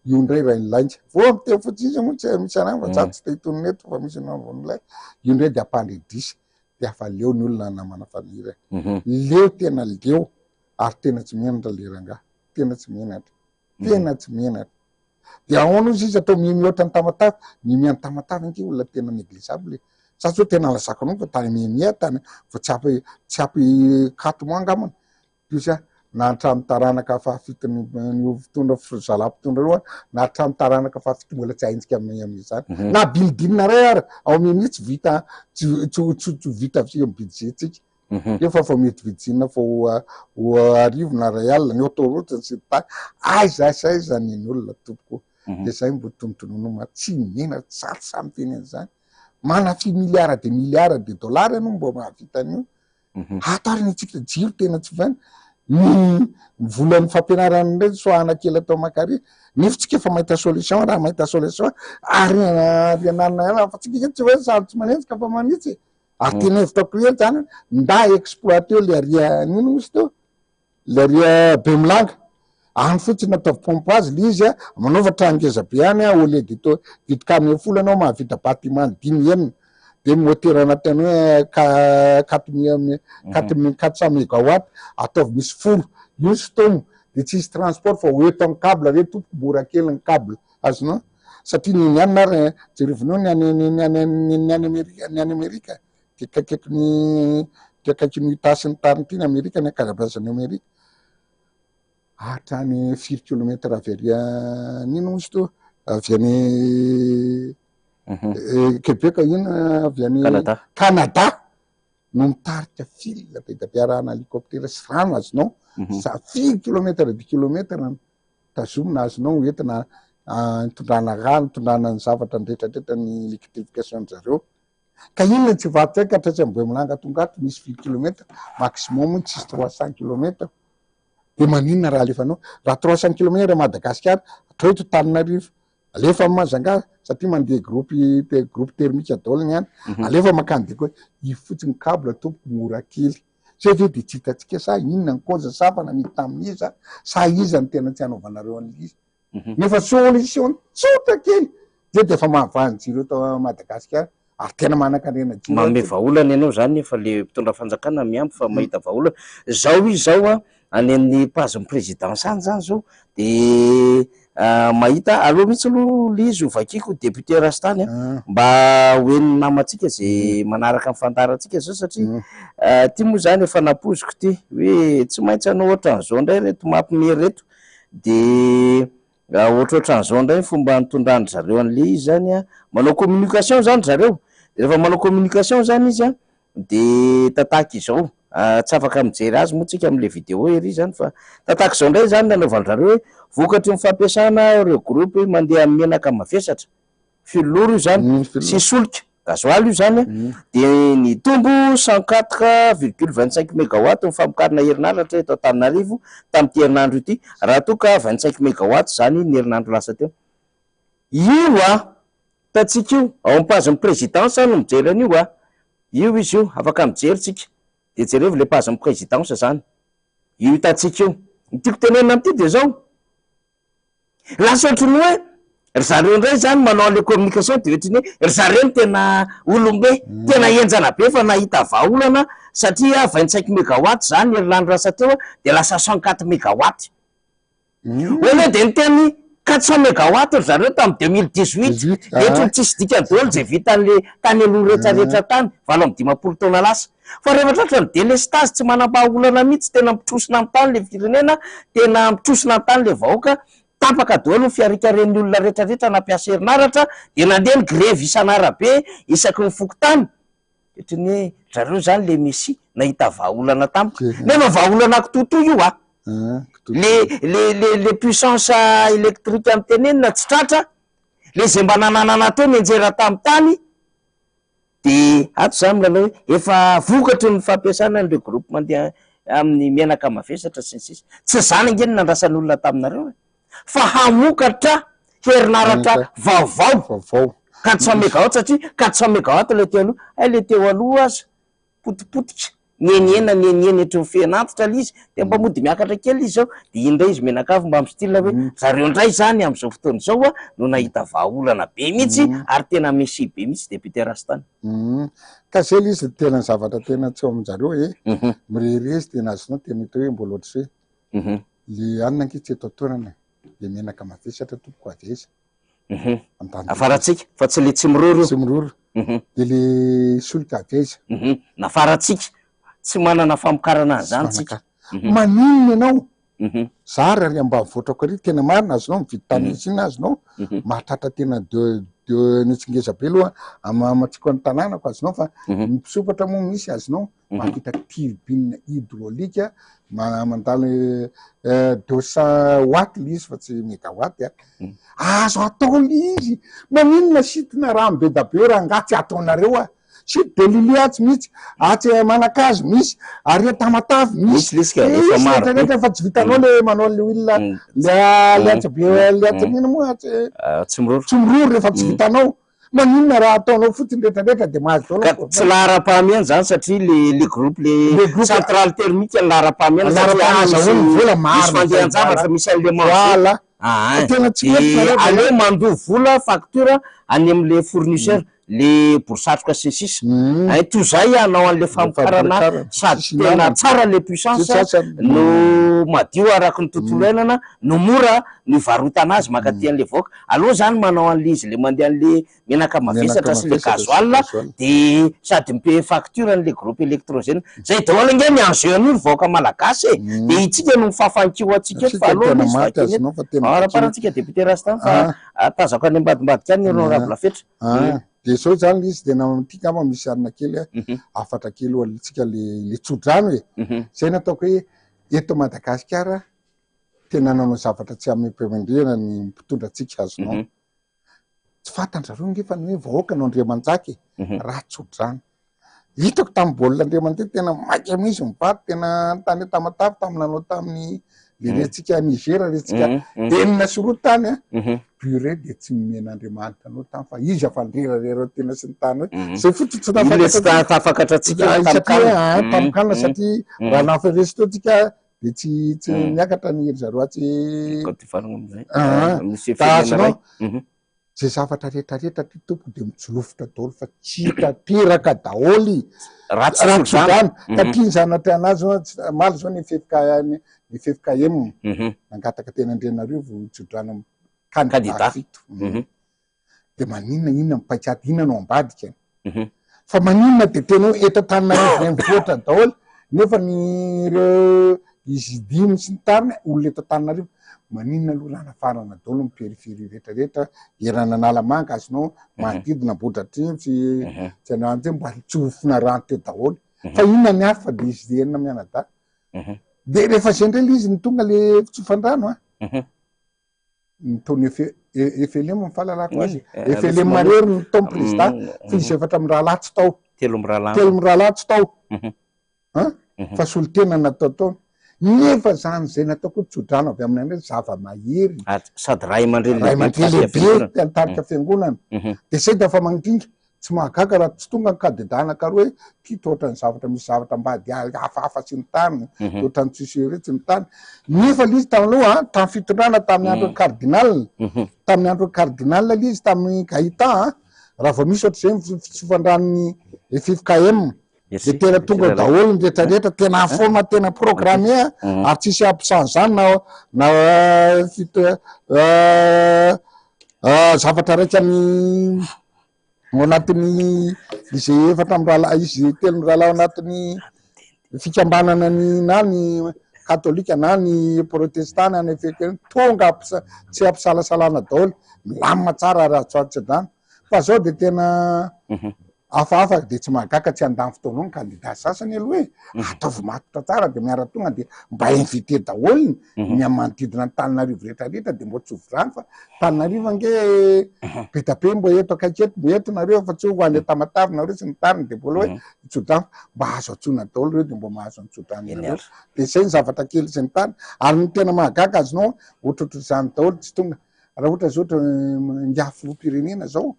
io indray raha ny lainga vao miteny fotsiny izy moa tsy misy anany fa za tsy te hitonona eto fa misy anao vao milay io indray de ampandre-disa de afa leo ny olona namana faniry leo tena leo ary tena tsy menatra le rangahy, tena tsy menatra, tena tsy menatra. De ahoana ozy izy atao mihoatra ny Tamatave, mimia ny Tamatave ange olona tena négligeable e. Za zao tena lazako anao fa tany mimia tany vao tsy ampy 4 mois angambany. Izy a na hatramin'ny taranaka fahafito ny mpitondra zalahy mpitondra aloha na hatramin'ny taranaka fahafito mbola tsy haintsika amin'izany. Na building ray ary ao mimia tsy vita tsy vita amin'ny budget-tsika. Efa fa mety vidina fa ho arivo na ray alina ny autoroute sy ny tany aiza aiza aiza ny olona tompoko. De zay mbo tonontonona ma tsy mena tsary samy teny an'izany. Manafy milliard de milliard de dollars ianao mbo mahavita an'io. Ato ary ny antsika jiro tena tsy vaina. Ny volan'ny fampianarana indray soahana kely atao Makary nefa tsika efa mahita solution raha mahita solution ary ary ananina fa tsika tsy hoe sary tsy manenjika fa manitsy. Ary tena hevitra ko ely zany nda exploiter le aria nino moa izy teo le aria Bemilanga any fotsiny ataovy pompage le izy a manaova trano ngeza be any a au lieu de to vidy camion 10 anao mahavita bâtiment dimy enina de moteur anatiny hoe quatre mille 400 mégawatt ataovy misy 10 io sintomo de tsisy transport fa hoeto amin'ny câble re tompoko mora kely ny câble azonao satria ny anina ary jerevinao ny any Amerika ny any Amerika de kaikaiky ny de akaiky ny Utah sy ny tariny ty ny Amerika ny ankabeazan'ny Amerika hatrany firy kilomètre avy ary nino moa izy teo avy any Québec ino avy any Canada. Canada no mitarika fil be da be arahana hélicoptère sy rano azonao sa firy kilomètre de kilomètre tazomina azonao entina hitondrana rano hitondrana ny zavatra ndretratreta ny électrification zareo ka inona tsy vaty ka hatratsy amin'ny Bemilanga tonga ato misy firy kilomètre maximum tsisy 300 kilomètre de maninona raha alefanao raha 300 kilomètre Madagasikara atao eto Tananarivo alefa amy Majunga satria mandeha groupe thermique daholo ny any alefa makany de koa io fotsiny câble tompoko mora kely. Zay ve de tsy hitantsika sa inona ny cause sa fa namidy tamin'iza sa iza no tena tsy hanaovanareo an'ilay izy. Nefa solution tsotra kely zay de efa mahavaha ny jiro eto Madagasikara ary tena manan-karena jiro Manome atsika. vahaolana ianao zany nefa le mpitondra fanjakana mihambo fa mahita vahaolana. Zao izy zao an, any amin'ny page-n'ny présidence any zany zao de mahita, aleo mihitsy aloha le izy ho vakiako député Rastany an, mba ho henon'ny namantsika ze manaraka ny fandaharantsika zao satria ty moa zany efa nampoiziko ty hoe tsy maintsy hanao ohatran'izao indray reto mampime reto de ohatrohatran'izao indray ny fomba nitondran-dry zareo an'le izy zany an, manao communication zany ry zareo, de rehefa manao communication zany izy an de tataka izao, tsy afaka mijery azy moa tsika amin'le vidéo ery zany fa tataka izao indray zany nanaovan-dry zareo hoe vokatry ny fampiasana ireo groupe mandeha amin'ny menaka mavesatra, filoro io zany, sy solika, gasoil io zany an, dia nitombo 104 virgule 25 mégawatt ny famokarana herinaratra eto Antananarivo tamin'ity herinandro ity, raha toa ka 25 mégawatt zany ny herinandro lasa teo. Io an, hitantsika io, ao amin'ny page-n'ny présidence no mijery an'io an, io izy io, afaka mijery tsika, dia jerevo le page-n'ny présidence zany, io hitantsika io. Ny tiako tenenina amin'ity dia zao, lasa ohatry ny hoe ry zareo indray zany manao an'le communication dia ohatry ny hoe ry zareo no tena olombe, tena henjana be fa nahita vahaolana satria 25 mégawatt zany herinandro lasa teo dia lasa 104 mégawatt. Au lieu de niteny 400 mégawatt ry zareo tamin'ny 2018, dia ohatry ny tsisy dikany daholo izay vitan'le tany aloha rehetrarehetra tany, 58 taona lasa. Fa rehefa tratra ny délestage tsy manam-bahaolana mihitsy, tena mitrosona amin'ny tany le firenena, tena mitrosona amin'ny tany le vahoaka, tapaka daholo ny fiharikaren'ny olona rehetrarehetra nampiasa herinaratra, dia nandeha ny grevy isan'arabe, isaky ny fokontany. Ohatry ny hoe zareo zany le messie nahita vahaolana tampoka, nefa vahaolana kitoatoa io a! Le le le le puissance électrique notenenina tsy tratra, le zay mba nananana teo nianjera tamin'ny tany, de ato zany milalao hoe efa vokatry ny fampiasana an'ireo groupe mandeha amin'ny menaka mavesatra sy ny sisa. Tsy zany ange no nandrasan'olona taminareo e! Fa hamokatra herinaratra vaovao, Vaovao. 400 mégawatt satria 400 mégawatt ilay teo aloha, hay ilay teo aloha aza potipotika, nihenihena nihenihena etry ny fehin'antitra ilay izy, dia mba mody miakatra kely izy izao, dia iny indray izy mianakavy mba mi-style hoe zareo indray izany amin'izao fotoana izao no nahita vahaolana be mihitsy ary tena messie be mihitsy député Rastany. Ka zay ilay izy tena zavatra tena tsy ao amin-jareo e, mirehareha izy tena azonao tena hita hoe mbola ohatry hoe le anona ange tsy eto an-toerana e, le menaka mavesatra tompoko avy aiza? Ambany Nafarantsika fa tsy le tsy miroro io. Tsy miroro. De le solika avy aiza? Nafarantsika. Tsy manana famokarana an'izany tsika. Maninona ianao? Za ary ary ambanivohitrako ary tena marina azonao mividy tany usine azonao mahatratra tena deux deux ny tsy ngeza be aloha amatsiko ny tanànako azonao fa ny mpisokatra moa misy azonao mahavita turbine hydraulique mandalo 200 watt le izy fa tsy mégawatt a. Azo atao le izy. Maninona sitina rano be da be raha angaha tsy ataonareo a? Site de Lily atsy misy, atsy Manankazo misy, ary Tamatave misy. Misy lesy ka, efa maro be. Rehetra fa tsy vitanao le manao le huile, le atsy be, le atsy ino moa atsy Tsimiroro. Tsimiroro rehefa tsy vitanao. Maninona raha ataonao fotsiny rehetra rehetra de mahazo daholo. Ka tsy laharam-pahamehana zany satria le le groupe le Le groupe centrale thermique ny laharam-pahamehana satria Laharam-pahamehana misy azahoany vola misy marina zay, fandehan-javatra voilà. misy an'le manger. Voilà. Aa Tena tsy mety de nareo de aleo mandoa vola facture any am'le fournisseur, le borisatroka sy ny sisa. Ay toy izay hanao an'le Le famokarana famokarana. sady Tsisy tena namana. tsara le puissance Tsy tsara. no madio araky ny tontolo iainana no mora ny ivarotana azy mankaty an'le vahoaka. Aleo zany manao an'le izy le mandeha an'le menaka Menaka mavesatra sy le mavesatra sy gasoil gasoil. de sady mi-payer facture an'le groupe électrogène. Zay daholo ange ny enjeu an'io ry vahoaka malagasy e. De itsika no mifafankiho antsika eto fa Tsika aleo tena aloha izy maty vakina eto. azonao fa tena Araparantsika député Rastany fa tazako any ambadimbadika any ny honorable Fetra. De zao zany le izy tena ty angamba misy anona kely a, hafatra kely ho antsika le le tsodrano e. Zay nataoko hoe eto Madagasikara tena nanao zavatra tsy amim-pamendrehana ny mpitondra antsika azonao. Tsy fantan-drareo nge fa ny hoe vahoaka no andriamanjaka e, raha tsodrano. Hitako tamin'ny baolina indray mandeha tena maika mihitsy mivady tena tany Tamatave tamin'ny nanao tamin'ny Le rentsika Niger, rentsika 206 tany a, purée de tsy nomen'Andriamanitra anao tany fa izy afa nirerarera tena sy ny tany hoe zay fotsiny tsy Iny le tsy tafakatra antsika satria tamin'ny CAN, satria raha naharesy teo tsika de tsy niakatra ny ry zareo atsy Côte d'Ivoire amizay. Ah, Misy da firenena azonao ray. Zay zavatra rehetrarehetra ty tompoko de mitsolofotra daholo fa tsy tanteraka daholy. Raha tsy raha tsy tso-drano. Tso-drano satria ny zanatra anazy zao tsy omaly zao ny FFKM, ny FFKM nangataka teny Andrianarivo tso-drano amin'ny candidat Candidat. 7. De maninona inona ny paikady, inona no ambadika? Mhm. Fa maninona de tena hoe eto Antananarivo renivohitra daholo nefa ny ireo izy dimy sy ny tariny olona eto Antananarivo, maninona aloha raha nafarana daholo ny périphérie rehetrarehetra eran'Analamanga azonao manodidina Ambohidratrimo sy tsy ananjy mba tsy ho finarahana teo daholo. Fa inona ny hafa de izy 6 mianadahy. De rehefa zay indray le izy ny tonga le fitsofandrano a. Ny taona FLM ny fahalalako azy. Eny, FLM Rasoa irery ny taona président, fa izy efatra mirahalahy tsy tao. Telo mirahalahy. Telo mirahalahy tsy tao. Hein? Mhm. Fa solontena natao tao. Nefa zany zay natao koa tsodrano avy amin'ny andreny zava-mahery. Ary sady ray aman-dreny Ray lehibe aman-dreny nitarika lehibe fiangonana. nitarika fiangonana. De zay de efa mangingina. Tsy mahagaga raha tsy tonga ny kandida anankiroa hoe ty toa ohatran'ny zavatra misy zavatra ambady hafahafa sy ny tariny, ohatran'ny tsisy hery sy ny tariny. Nefa le izy taloha, tamin'ny fitondrana tamin'ny andron'ny cardinal, tamin'ny andron'ny cardinal le izy tamin'ny Gaëtan, raha vao misy ohatr'izay ny fitsofan-dranon'ny FFKM, Merci. de tena tonga Merci, daholo ny rehetrarehetra, tena en forme, tena programmé, ary tsisy absent zany na zavatra raika ny ao anatin'ny izy efatra mirahalahy, izy telo mirahalahy ao anatin'ny fikambanana ny na ny katolika na ny protestant na ny FFKM, tonga tsy ampisalasalana daholo, milamina tsara raha tsy an-tsedrana. Fa zao de tena hafahafa, de tsy mahagaga tsy handany fotoana ao ny kandida sasany aloha e. Ataovy matotra tsara de miara-tonga de mba invité daholo ny manodidina Antananarivo rehetrarehetra de mbo tsy ho virany fa Antananarivo ange be da be mbo eto akaiky eto, mbo eto nareo fa tsy ho any Tamatave nareo sy ny tariny de mbola hoe tso-drano mba azo antsoina daholo reo de mbo mahazo antso-drano Eny nareo. ary. De zay ny zavatra kely sy ny tariny. Ary ny tena mahagaga azonao ohatrohatr'izany daholo tsy tonga. Raha ohatra zao ohatra ingahy filoham-pirenena zao,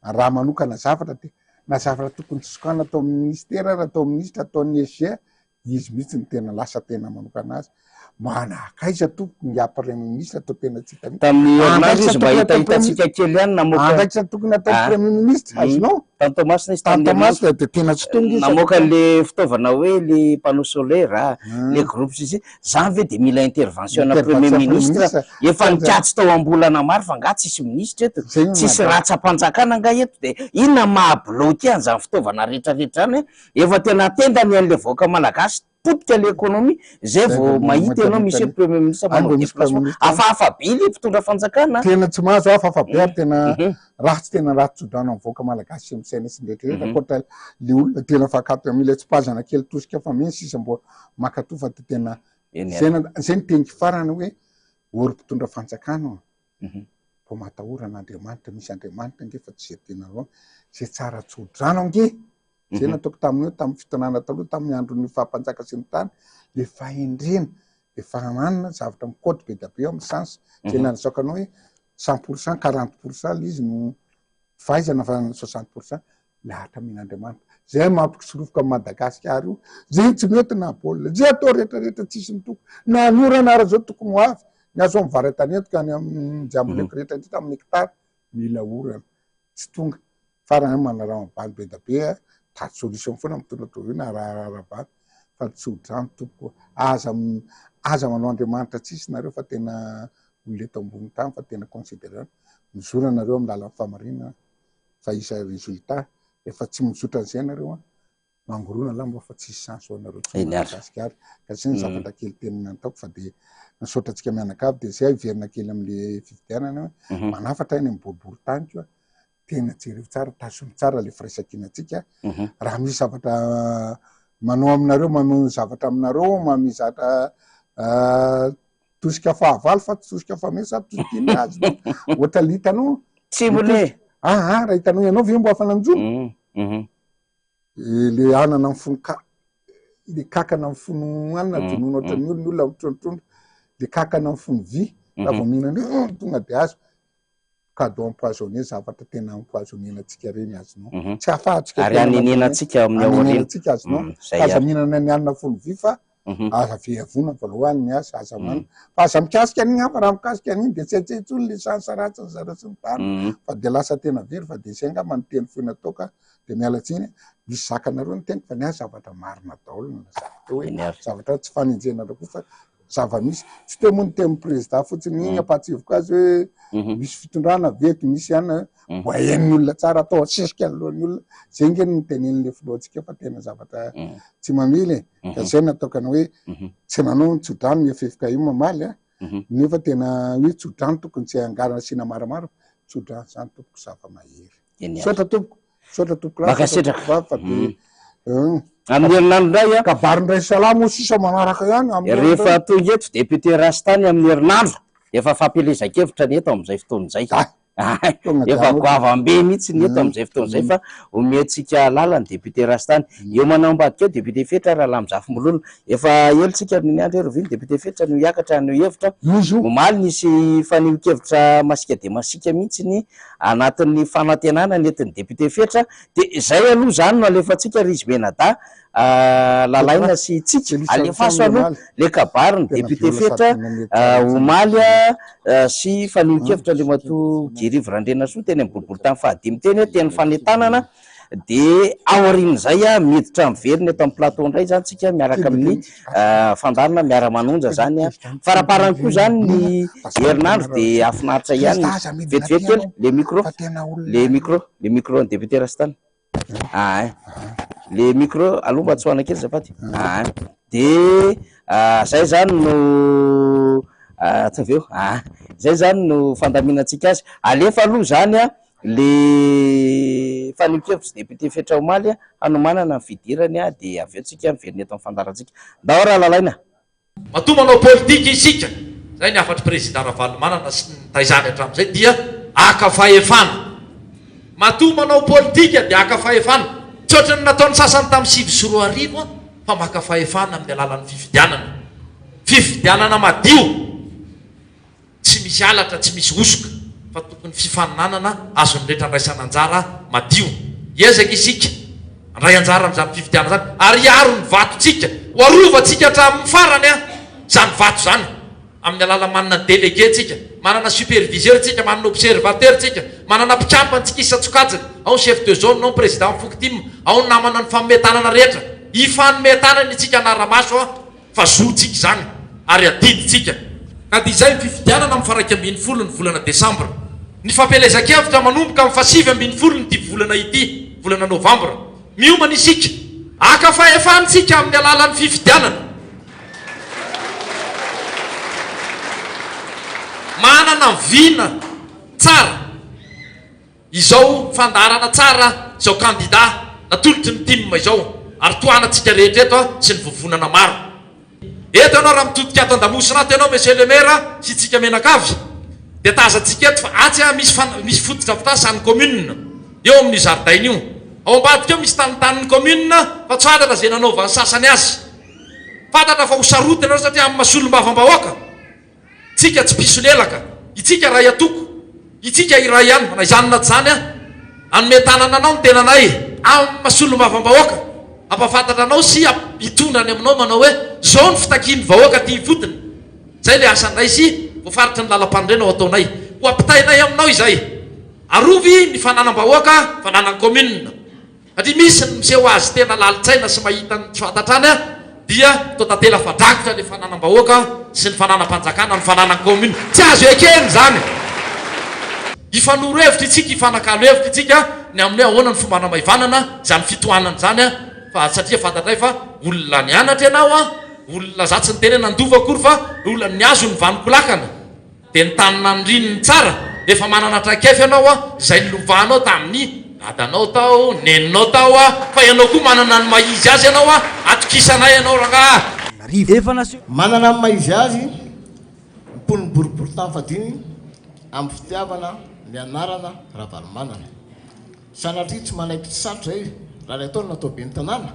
raha manokana zavatra de na zavatra tokony tsy sokana atao amin'ny ministera, raha atao ministra, atao ny SG, izy mihitsy no tena lasa tena manokana azy. Manahaka aiza tompoko ingahy premier ministre atao tena tsy hita mihitsy. Tamin'ny herinandro Andraikitra izy mba tokony atao hitahitantsika kely ihany namoaka Andraikitra tokony atao Ah. premier ministre, azonao? Tany Toamasina izy Tany tamin'ny herinandro. Toamasina de tena tsy tonga izy. Namoaka le fitaovana hoe le panneau solaire, le groupe sisi. Zany ve de mila intervention na premier Intervention ministre? premier ministre. Efa nikatso tao am-bolana maro fa nga tsisy ministre eto? Zay no Tsisy mahagaga. ratsa-panjakana nga eto? De inona maha bloqué an'izany fitaovana rehetrarehetra zany? Efa tena tendany an'le vahoaka malagasy, potika l'économie, zay Zay vao vao mahita mahita ianao ny misy tany. premier ministre Any manao vao misy déplacement. premier ministre. Hafahafa be le mpitondra fanjakana. Tena tsy mahazo hafahafa be ary tena ratsy, tena ratsy tso-drano amin'ny vahoaka malagasy sy misaina sy ny rehetrarehetra. Ankoatra le olona tena fankato mila tsipazana kely tosika fa mihitsy sisa mbo mankatoa fa de tena Eny zay ary. zay ny teniko farany hoe ory mpitondra fanjakana ô. Mbo matahora an'Andriamanitra, misy Andriamanitra ange fa tsy zay tena aloha. Zay tsara tso-drano ange. Zay nataoko tamin'ny hoe tamin'ny fitondrana taloha, tamin'ny andron'ny fahampanjaka sy ny tany, le fahendrena, le fahananana zavatra mikoty be da be ao amin'ny sens. Zay nalazaoko anao hoe 100%, 40% le izy no fahaizana fa 60% lahatra amin'Andriamanitra. Zay mampikisorofoka amin'i Madagasikara io. Zay tsy mety na baolina. Zay atao rehetrarehetra tsisy ny toko. Na ny orana ara zao tokony ho avy. Ny azo amin'ny vary an-tanety ka any amin'ny jamboleko rehetrarehetra amin'ny hectare mila orana. Tsy tonga. Fa raha manarama bany be da be, tady solution foana mitondra toy na raha bany. Fa tsy ho drano tompoko. Aza aza manao Andriamanitra tsisy nareo fa tena olona eto ambony tany fa tena considéré. Mizora nareo amin'ny lalan'ny fahamarinana fa isa résultat. Rehefa tsy mizotra an'izay nareo, mangorona lamba fa tsisy chance ho anareo tsy Eny ary. Madagasikara. Ka zay ny zavatra kely tena nataoko fa de misaotra antsika mianakavy de zay hiverina kely amin'le fifidianana hoe manafatra eny amin'ny boribory tany koa tena jereo tsara, tazomy tsara le firaisankinantsika. Raha misy zavatra manao aminareo, manao zavatra aminareo, mamizatra tosika fahavalo fa tsy tosika famesa, tosika inona azy no. Ohatra le hitanao. Tsy mbola e. Ah, ah, raha hitanao ianao ve mbo afa-nanjono? Le anana mifono ka, le kakana mifono anana, jonono ohatran'ny olona, ny olona mitrondrotondro. Le kankana mifono vy, raha vao mihinana io tonga de azo. Cadeau empoisonné, zavatra tena empoisonné antsika reny azonao. Tsy ahafahantsika Ary hanenena antsika amin'ny aoriana. Hanenena antsika azonao. Zay Fa aza ary. mihinana ny hanina fono vy fa aza veavona voalohany ny azy, aza manina. Fa aza mikasika an'iny fa raha mikasika an'iny de tsy haitsy intsony le chance ratsy zareo sy ny tariny fa de lasa tena very fa de zay angamba ny teny fohy nataoko de miala tsiny, misy zakanareo ny teniko fa ny ahy zavatra marina daholo no lazaiko teo hoe Eny ary. zavatra tsy fanenjehanareo koa fa zava-misy. Tsy teo moa ny tenin'ny prezida fotsiny iny ampahatsiviko azy hoe misy fitondrana ve eto, misy ihany mba hain'ny olona tsara atao asesika anoloan'ny olona. Zay ange no notenenin'ilay filohantsika fa tena zavatra tsy mamily e. Ka zay no ataoko anao hoe tsy nanao ny tsodrano ny FFKM omaly a, nefa tena hoe tsodrano tokony tsy angarana asiana maramara, tsodrano zany tompoko zava-mahery. Misaotra tompoko. Misaotra tompoko lahy, misaotra Mankasitraka. tompoko vavy fa de hum. Amin'ny herinandro indray a. Kabary indray salama moa sisa manaraka ihany amin'ny herinandro Rehefa indray. tonga eto député Rastany amin'ny herinandro dia efa fampielezan-kevitra ny eto amin'izay fotoana izay. Ah, tonga dia Efa anao. goavam-be mihitsy ny eto amin'izay fotoana izay fa omentsika alala ny député Rastany. Eo manao ambadika eo député Fetra Ralamizafimboloana. Efa ela tsika no niandry hoe rovina député Fetra no hiakatra haneho hevitra. Io izy io. Omaly nisy fanehoan-kevitra masiaka dia masiaka mihitsy ny anatin'ny fanantenana nentin'ny député Fetra dia izay aloha izany no alefantsika ry izy mianadahy Lalaina sy Tsiky, alefaso aloha le kabarin'ny député Fetra omaly sy fanehoan-kevitra Andriamatoa Guy Rivo Randrianasoa teny amin'ny boriborintany fahadimy teny, teny fanentanana. Dia aorian'izay miditra miverina eto amin'ny plateau indray izany tsika miaraka amin'ny fandaharana miara-manonja izany. Faraparany koa izany ny herinandro dia hahafinaritra ihany. Vetivety kely, le micro, le micro, le micro an'ny député Rastany. Ahay. Le micro, aloha mba tsoahana kely azafady. Ahay. Dia zay izany no tsy avy eo. Ahay. Zay izany no fandaminantsika azy. Alefa aloha izany an. Le fanehoan-kevitry député Fetra omaly hanomanana ny fidirany dia avy eo tsika miverina eto amin'ny fandaharantsika. Ndao raha lalaina. Matoa manao politika isika, izay ny hafatr'i Prezida Ravalomanana sy ny nitaizany hatramin'izay dia haka fahefana. Matoa manao politika dia haka fahefana. Tsy ohatran'ny nataon'ny sasany tamin'ny 2009 fa maka fahefana amin'ny alalan'ny fifidianana. Fifidianana madio. Tsy misy halatra, tsy misy hosoka fa tokony fifaninanana azon'ny rehetra andraisana anjara madio. Hiezaka isika handray anjara amin'izany fifidianana izany ary hiaro ny vatontsika. Ho arovantsika hatramin'ny farany izany vato izany amin'ny alalan'ny manana délégué tsika, manana superviseur tsika, manana observateur tsika, manana mpikambana tsika isan-tsokajiny, ao ny chef de zone, ao ny président fokotim, ao ny namana nifanome tanana rehetra. Hifanome tanana isika hanara-maso fa zontsika izany ary adidintsika. Ka dia izay ny fifidianana amin'ny faha 11 ny volana desambra. Ny fampielezan-kevitra manomboka amin'ny faha 19 n'ity volana ity, volana novambra. Miomana isika. Haka fahefana isika amin'ny alalan'ny fifidianana. Manana vina tsara. Izao fandaharana tsara izao kandida natolotry ny tim izao ary tohanantsika rehetra eto sy ny vovonana maro. Eto ianao raha mitodika ato andamosina ato ianao Monsieur le Maire sy tsika mianakavy dia tazantsika eto fa atsy misy misy fotodrafitrasa an'ny commune eo amin'io zaridaina io. Ao ambadika eo misy tanintanin'ny commune fa tsy fantatra izay nanaovan'ny sasany azy. Fantatra fa ho sarotiny ianareo satria amin'ny maha solombavambahoaka. Tsika tsy mpisolelaka, itsika ray atoko, itsika iray ihany, na izany na tsy izany an, hanome tanana anao ny tenanay amin'ny maha solombavambahoaka, hampahafantatra anao sy hitondra any aminao manao hoe izao ny fitakian'ny vahoaka aty ifotony, izay ilay asanay sy voafaritry ny lalampanorenana ho ataonay, ho ampitainay aminao izay, arovy ny fananam-bahoaka, fananan'ny commune. Satria misy ny miseho azy tena lalin-tsaina sy mahita ny tsy fantatra any dia toa tantely afa-drakotra ny fananam-bahoaka sy ny fananam-panjakana, ny fananan'ny commune. Tsy azo ekena izany! Hifanoro hevitra isika, hifanakalo hevitra isika ny amin'ny hoe ahoana ny fomba hanamaivanana izany fitohanana izany fa satria fantatray fa olona nianatra ianao, olona za tsy niteny hoe nandova akory fa olona nihazo ny vanon-kolakana. Dia ny tany naniriny ny tsara, efa manana traikefa ianao a, izay nolovanao tamin'ny dadanao tao, neninao tao a, fa ianao koa manana ny maha izy azy ianao a, atokisanay ianao rangaha a. Efa naseho. Manana ny maha izy azy ny mponin'ny boriborintany fahadimy amin'ny fitiavana ny anarana Ravalomanana. Sanatria tsy manaiky tsy sarotra izay raha ilay atao no natao ben'ny tanàna?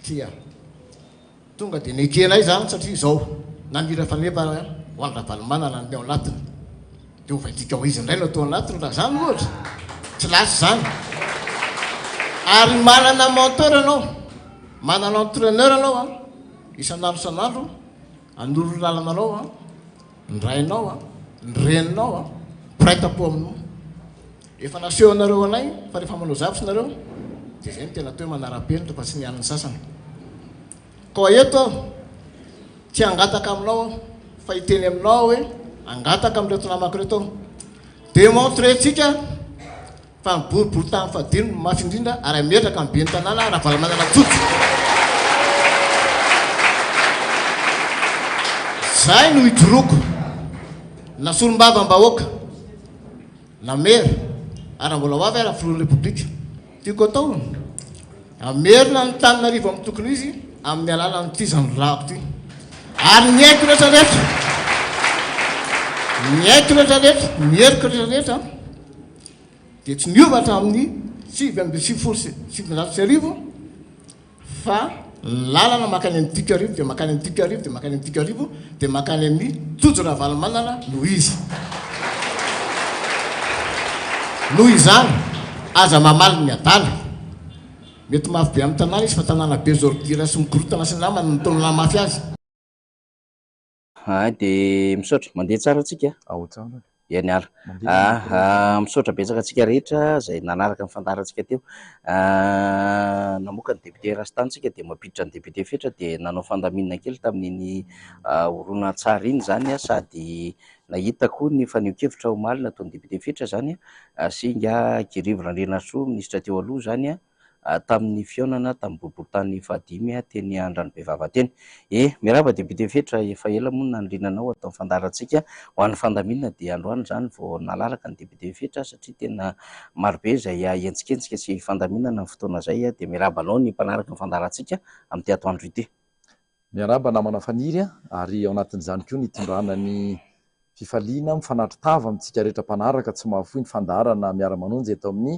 Tsia. Tonga dia nekenay izany satria izao, nandrindra faneva. Ho an'i Ravalomanana ny ao anatiny. Dia ovaintsika ho izy indray no atao anatiny raha izany ohatra. Tsy lasa izany. Ary manana mentor ianao, manana entraineur ianao an, isan'andro isan'andro, hanoro ny lalana anao an, ny rainao an, ny reninao an, mpiray tampo aminao. Efa nasehonareo anay fa rehefa manao zavatra nareo dia izay no tena atao hoe manara-penitra fa tsy ny an'ny sasany. Koa eto aho, tsy hangataka aminao aho, fa hiteny aminao aho hoe hangataka amin'ireto namako ireto aho. Demontrer-tsika fa ny boriborintany fahadimy no mafy indrindra ary hametraka ny ben'ny tanàna Ravalomanana Tojo. Izay no ijoroako na solombavambahoaka na maire ary raha mbola ho avy ara filohan'ny Repoblika. Tiako atao ny hamerina an'Antananarivo amin'ny tokony ho izy amin'ny alalan'ity zandrilahiko ity. Ary ny aiko rehetra rehetra, ny aiko rehetra rehetra, ny heriko rehetra rehetra dia tsy niova hatramin'ny 1999 Fa ny lalana mankany amin'i Tiako dia mankany amin'i Tiako dia mankany amin'i Tiako dia mankany amin'i Tojo Ravalomanana no izy. Noho izany, aza mamaly ny adala. Mety mafy be amin'ny tanàna izy fa tanàna be zordira sy mikorontana sy ny namany no nitaonana mafy azy. Hay dia misaotra. Mandeha tsara tsika? Ao tsara. Eny ary. Ah, misaotra betsaka antsika rehetra izay nanaraka ny fandaharantsika teo. Ah, namoaka ny député Rastany tsika dia mampiditra ny député Fetra dia nanao fandaminana kely tamin'iny horonantsary iny izany sady nahita koa ny fanehoan-kevitra omaly nataon'ny député Fetra izany sy ingahy Guy-Rivo Randrianarisoa minisitra teo aloha izany. tamin'ny fihaonana tamin'ny boriborintany fahadimy teny Andranobevava teny. E! Miarahaba Député Fetra, efa ela moa no naniriana anao ato amin'ny fandaharantsika ho an'ny fandaminana dia androany izany vao nalalaka ny Député Fetra satria tena marobe izay henjikenjika sy fandaminana ny fotoana izay dia miarahaba anao ny mpanaraka ny fandaharantsika amin'ity atoandro ity. Miarahaba namana Faniry a, ary ao anatin'izany koa ny hitondrana ny fifaliana mifanatri-tava amintsika rehetra mpanaraka tsy mahafoy ny fandaharana Miara-manonja eto amin'ny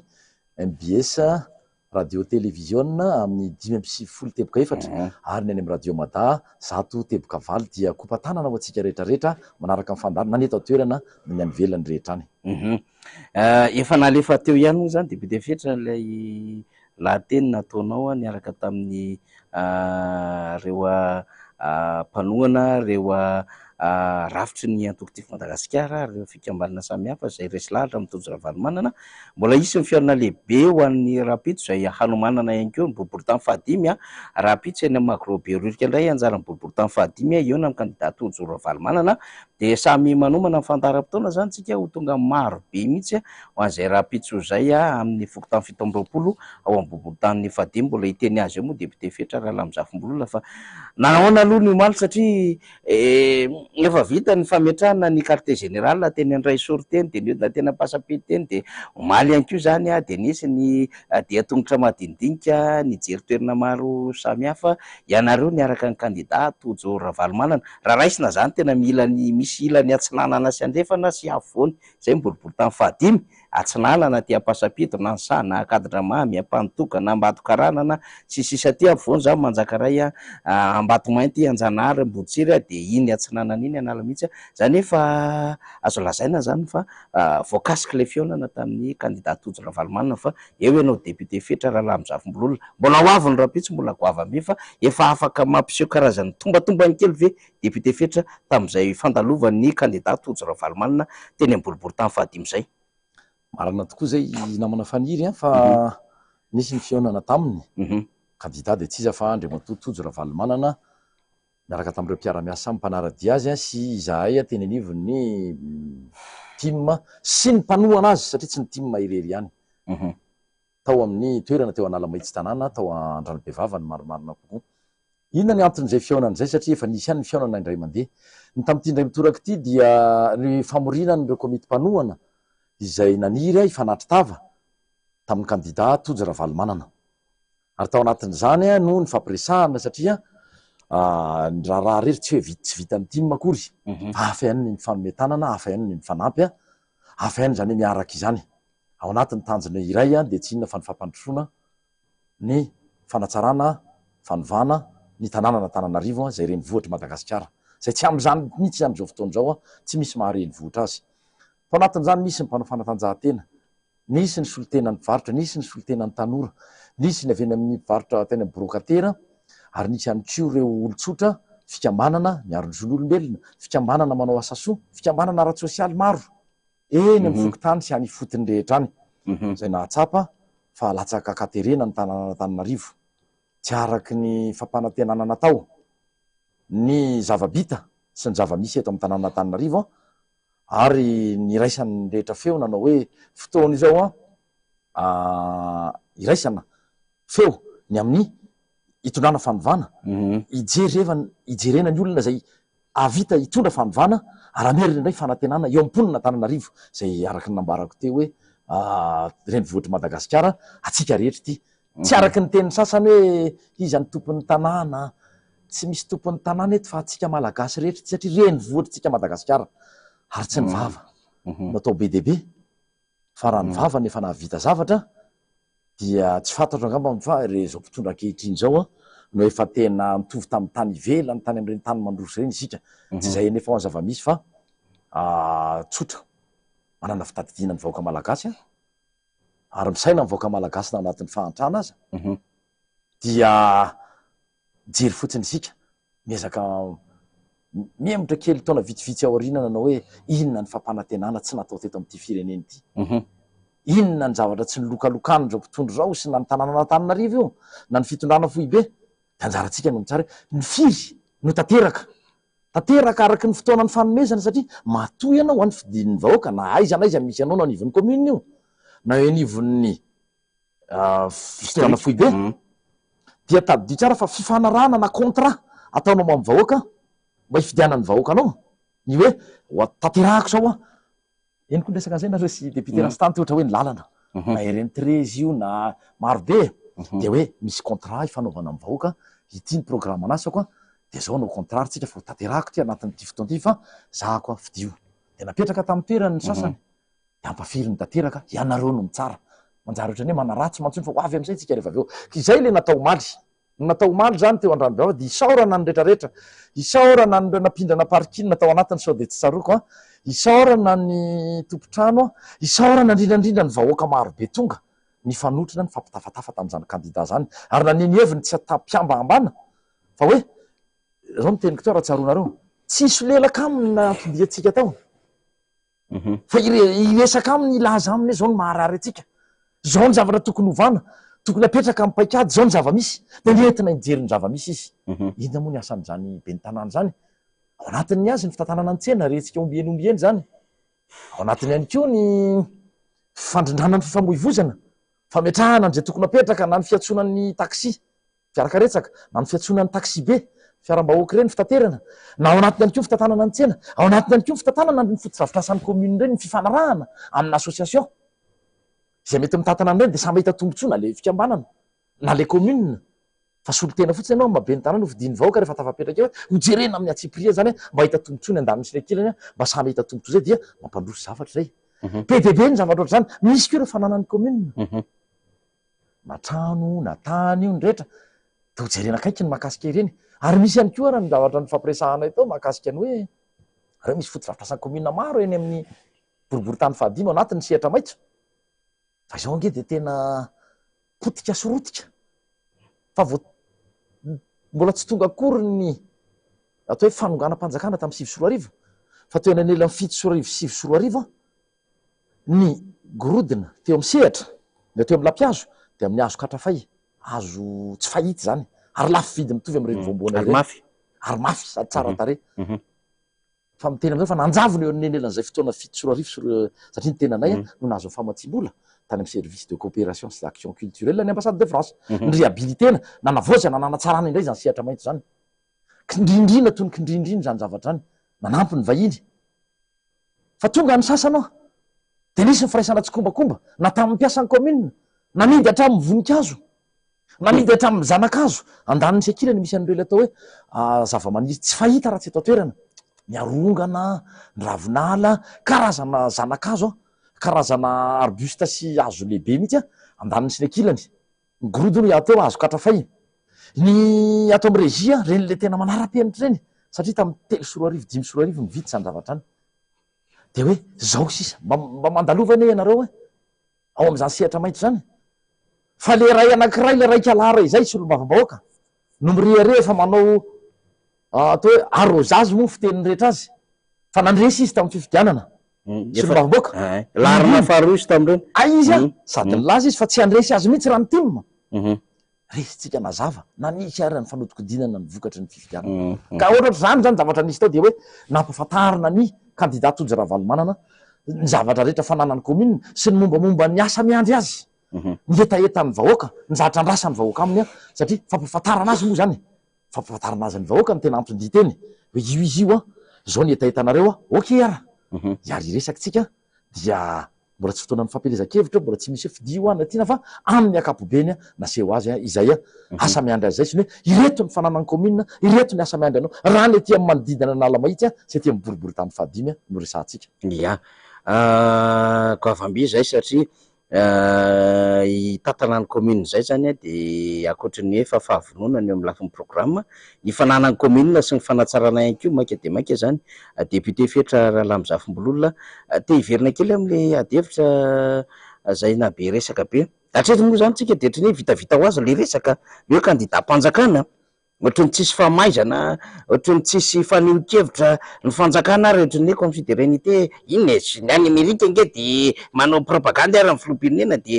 mbs Radio Televiziona amin'ny 95 teboka 4 ary ny any amin'ny Radio Mada 100 teboka 8 dia kopa-tanana ho antsika rehetra rehetra manaraka ny fandaharana na ny eto an-toerana na ny any ivelany rehetra any. Efa nalefa teo ihany moa izany Député Fetra ilay lahateny nataonao niaraka tamin'ny ireo mpanohana, ireo rafitry ny antoko Tiako Madagasikara, ireo fikambanana samihafa izay resy lahatra amin'ny Tojo Ravalomanana. Mbola hisy ny fihaonana lehibe ho an'ny rahampitso izay hanomanana ihany koa ny boriborintany fahadimy. Rahampitso eny amin'ny Magro Behoririka indray anjaran'ny boriborintany fahadimy hihaona amin'ny kandida Tojo Ravalomanana. Dia samy manomana ny fandaharam-potoana izany tsika ho tonga maro be mihitsy ho an'izay rahampitso izay amin'ny fokontany 27 ao amin'ny boriborintany fahadimy. Mbola hiteny azy eo moa député Fetra Ralamizafimbolola fa nahoana aloha ny omaly satria efa vita ny fametrahana ny quartier général teny Andraisoro teny dia nihodina teny Ampasampito teny dia omaly ihany koa izany dia nisy ny dia tongotra madinidinika nijery toerana maro samihafa ianareo niaraka ny kandida Tojo Ravalomanana. Raha raisina izany tena mila ny misy ilany atsinanana sy andrefana sy afovoany izay ny boriborintany fahadimy, atsinanana aty Ampasampito na Ansaha na Ankadindramamy, Ampanotokana, Ambatokaranana sy ny sisa aty afovoany izany Manjakaray, Ambatomainty, Anjanahary, Amboditsiry dia iny atsinanana iny Analamihitsy. Izany hoe efa azo lazaina izany fa voakasik'ilay fihaonana tamin'ny kandida Tojo Ravalomanana fa eo ianao député Fetra Ralamizafimbolola. Mbola ho avy ny rahampitso mbola goavambe fa efa afaka mampiseho karazan'ny tombatombany kely ve député Fetra tamin'izay fandalovan'ny kandida Tojo Ravalomanana teny amin'ny boriborintany fahadimy izay? Marina tokoa izay namana Faniry an, fa nisy ny fihaonana taminy, kandida dia tsy iza fa Andriamatoa Tojo Ravalomanana niaraka tamin'ireo mpiara-miasa aminy mpanara-dia azy sy izahay teny anivon'ny tim sy ny mpanohana azy satria tsy ny tim irery ihany tao amin'ny toerana teo Analamahitsy tanàna tao Andranobevava ny marimarina kokoa. Inona ny anton'izay fihaonana izay satria efa nisy ihany ny fihaonana indray mandeha. Ny tamin'ity indray mitoraka ity dia ny famoriana an'ireo komity mpanohana izay naniry hifanatri-tava tamin'ny kandida Tojo Ravalomanana. Ary tao anatin'izany no nifampiresahana satria ny raharaha irery tsy hoe vita tsy vitan'ny tim akory fa hafa ihany ny mifanome tanana, hafa ihany ny mifanampy, hafa ihany izany hoe miaraka izany. Ao anatin'ny tanjona iray dia tsy inona fa ny fampandrosoana ny fanatsarana, fanovana ny tanànan'Antananarivo izay renivohitr'i Madagasikara. Izay tsy amin'izany mihitsy amin'izao fotoana izao, tsy misy maha renivohitra azy. Tao anatin'izany nisy ny mpanao fanatanjahantena, nisy ny solontenan'ny mpivarotra, nisy ny solontenan'ny tanora, nisy ny avy eny amin'ny mpivarotra teny amin'ny brokatera ary nisy ihany koa ireo olon-tsotra, fikambanana miaro ny zon'olombelona, fikambanana manao asa soa, fikambanana ara-tsosialy maro eny amin'ny fokontany sy any ifotony rehetra any izay nahatsapa fa latsaka an-katerena ny tanànan'Antananarivo. Tsy araka ny fampanantenana natao ny zava-bita sy ny zava-misy eto amin'ny tanànan'Antananarivo ary niraisan'ny rehetra feo nanao hoe fotoana izao iraisana feo ny amin'ny hitondrana fanovana, hijerevana, hijerena ny olona izay hahavita hitondra fanovana ary hamerina indray fanantenana eo amin'ny mponin'Antananarivo izay araka ny nambarako teo hoe renivohitr'i Madagasikara antsika rehetra ity. Tsy araka ny tenin'ny sasany hoe iza no tompon'ny tanàna, tsy misy tompon'ny tanàna eto fa antsika Malagasy rehetra ity satria renivohitr'tsika Madagasikara ary tsy ny vava no atao be dia be fa raha ny vava no efa nahavita zavatra dia tsy fantatro angamba fa re izao mpitondra ankehitriny izao no efa tena mitovy tamin'ny tany ivelany tany amin'ireny tany mandroso ireny isika. Tsy izay anefa hoa ny zava-misy fa tsotra, manana fitadidiana ny vahoaka Malagasy ary misaina ny vahoaka Malagasy na anatin'ny fahantrana aza dia mijery fotsiny isika, miezaka mihemotra kely taona vitsivitsy aoriana nanao hoe inona ny fampanantenana tsy natao teto amin'ity firenena ity, inona ny zavatra tsy nilokalokan'ireo mpitondra izao sy na ny tanànan'Antananarivo io na ny fitondrana foibe, dia anjarantsika no mitsara hoe ny firy no tanteraka, tanteraka araka ny fotoana nifanomezana satria matoa ianao any fidin'ny vahoaka na aiza na aiza misy anao na anivon'ny commune io na eo anivon'ny fitondrana foibe dia tadidio tsara fa fifanarahana na contrat ataonao amin'ny vahoaka mba hifidianan'ny vahoaka anao ny hoe ho tanterahako izao an, eny koa ny resaka an'izay nareo sy député Rastany ohatra hoe ny lalana na RN 13 io na maro be dia hoe misy contrat ifanaovana amin'ny vahoaka ity ny programme an'asako an, dia izao no contrat tsika fa ho tanterahako ity anatin'ity fotoana ity fa zahako an fidio dia napetraka tamin'ny toerany ny sasany dia ampafiriny tanteraka, ianareo no mitsara. Manjary ohatran'ny hoe manaratsy mantsy iny fa ho avy amin'izay tsika rehefa avy eo. Ka izay ilay natao omaly. Ny natao omaly izany teo Andranobeava dia isaorana ny rehetrarehetra. Isaorana an'ireo nampindrana parking tao anatiny sao dia tsy tsaroako an. Isaorana ny tompon-trano an. Isaorana indrindra indrindra ny vahoaka maro be tonga nifanotrona nifampitafatafa tamin'izany kandida izany ary naneho ny heviny tsy atam-piambahambana fa hoe izao no teniko teo raha tsaroanareo, tsy hisolelaka aminy ny anton-diantsika tao. Fa hiresaka aminy, hilaza aminy hoe izao no maharary antsika, izao ny zavatra tokony hovana, tokony hapetraka amin'ny paikady, izao ny zava-misy. Dia nentina hijery ny zava-misy izy. Inona moa ny asan'izany ben'ny tanàna izany? Ao anatin'ny azy ny fitantanana ny tsena, rentsika ombieny ombieny izany. Ao anatiny ihany koa ny fandrindrana ny fifamoivoizana, fametrahana an'izay tokony hapetraka na ny fiantsoana ny taxi. fiarakaretsaka, na ny fiantsoana ny taxibe, fiaram-bahoaka ireny, fitaterana, na ao anatiny ihany koa ny fitantanana ny tsena, ao anatiny ihany koa ny fitantanana ny fotodrafitrasan'ny commune ireny, ny fifanarahana amina association izay mety mitantana an'ireny dia samy mahita tombontsoa na ilay fikambanana na ilay commune fa solontena fotsiny ianao amin'ny maha ben'ny tanàna hofidian'ny vahoaka rehefa tafapetraka eo hoe hojerena amin'ny antsipiriany izany mba hahita tombontsoa ny andaniny sy ny ankilany mba samy hahita tombontsoa izay dia mampandroso zavatra izay. Be dia be ny zavatra ohatr'izany. Misy koa ireo fananan'ny commune. na trano na tany io ny rehetra dia ho jerena akaiky ny mahakasika ireny ary misy ihany koa ara ny zavatra nifampiresahanay tao mahakasika ny hoe reo misy fotodrafitrasan'ny commune maro eny amin'ny boriborintany fahadimy ao anatin'ny sehatra maitso fa izao ange dia tena potika sy rotika fa vao mbola tsy tonga akory ny atao hoe fanonganam-panjakana tamin'ny 2009 fa teo anelanelan'ny 2007 sy 2009 Ny gorodona teo amin'ny sehatra, ny teo amin'ny lampihazo dia amin'ny hazo katrafay, hazo tsy fahita izany, ary lafo vidy mitovy amin'ireny voamboana ireny. Ary mafy. Ary mafy sady tsara tarehy. Fa miteny aminareo fa nanjavona eo anelan'izay fotoana 2007 sy roa, satria ny tenanay no nahazo ny famatsiam-bola tany amin'ny service de coopération sy d'action culturelle ny ambassade de France. Ni-réhabiliter-na, nanavaozana, nanatsarana indray izany sehatra maitso izany. Kindrindrina toy ny kindrindrina izany zavatra izany. Nanampy ny vahiny. Fa tonga ny sasany hoa dia nisy ny firaisana tsikombakomba na tamin'ny mpiasan'ny commune, namidy hatramin'ny voninkazo, namidy hatramin'ny zanakazo, andaniny sy ankilany misy an'ireo ilay atao hoe zavamaniry tsy fahita raha tsy eto an-toerana, ny arongana, ny ravinala, karazana zanakazo, karazana arbuste sy hazo lehibe mihitsy andaniny sy ny ankilany. Ny gorodona teo azo katrafay. Ny ato amin'ny régie, ireny ilay tena manara-penitra ireny. Satria tamin'ny 2003, 2005 no vita izany zavatra izany. Dia hoe zao sisa, mba mba mandalova anie ianareo e, ao amin'izany sehatra maitso izany. Fa le ray anankiray, le raika lahy ray izay solombavambahoaka no mirehareha fa manao atao hoe arrosage moa ny fitenin'ny rehetra azy, fa nandresy izy tamin'ny fifidianana. Solombavambahoaka. Laharana faharoa izy tamin'ireny. Hay izy an, sady nilaza izy fa tsy handresy azy mihitsy raha ny tim. Resintsika nazava na nisy ary ny fanodikodinana ny vokatry ny fifidianana. Ka ohatrohatr'izany izany zavatra nisy tao dia hoe nampahafantarina ny kandida Tojo Ravalomanana ny zavatra rehetra fananan'ny commune sy ny mombamomba ny asa miandry azy, ny hetahetan'ny vahoaka, ny zavatra andrasan'ny vahoaka aminy satria fampahafantarana azy moa izany e, fampahafantarana azy ny vahoaka no tena anton-dia teny hoe io izy io an, izao ny hetahetanareo an, ok ara, hiary hiresaka tsika dia Mbola tsy fotoanan'ny fampielezan-kevitra, mbola tsy misy hoe fidio aho na tiana fa amin'ny ankapobeny naseho azy izay asa miandry azy izay sy ny hoe ireto ny fananan'ny commune, ireto ny asa miandry anao, raha ny aty amin'ny manodidina an'Analamahitsy sy aty amin'ny boriborintany fahadimy no resahantsika. Ia. Goavam-by izay satria hitantana ny commune izay izany dia ankoatry ny hoe efa fahavononana eo amin'ny lafiny programme, ny fananan'ny commune sy ny fanatsarana ihany koa maika dia maika izany. Député Fetra Ralamizafimbololona, te hiverina kely amin'ilay adihevitra izay nahabe resaka be. Hatreto moa izany tsika dia ohatran'ny hoe vitavita ho azy ilay resaka, ny hoe kandidam-panjakana. Ohatran'ny tsisy famaizana, ohatran'ny tsisy fanehoan-kevitra ny fanjakana ary ohatran'ny hoe considérer-nité inona e, ny any Amerika ange dia manao propagandy ary ny filoham-pirenena dia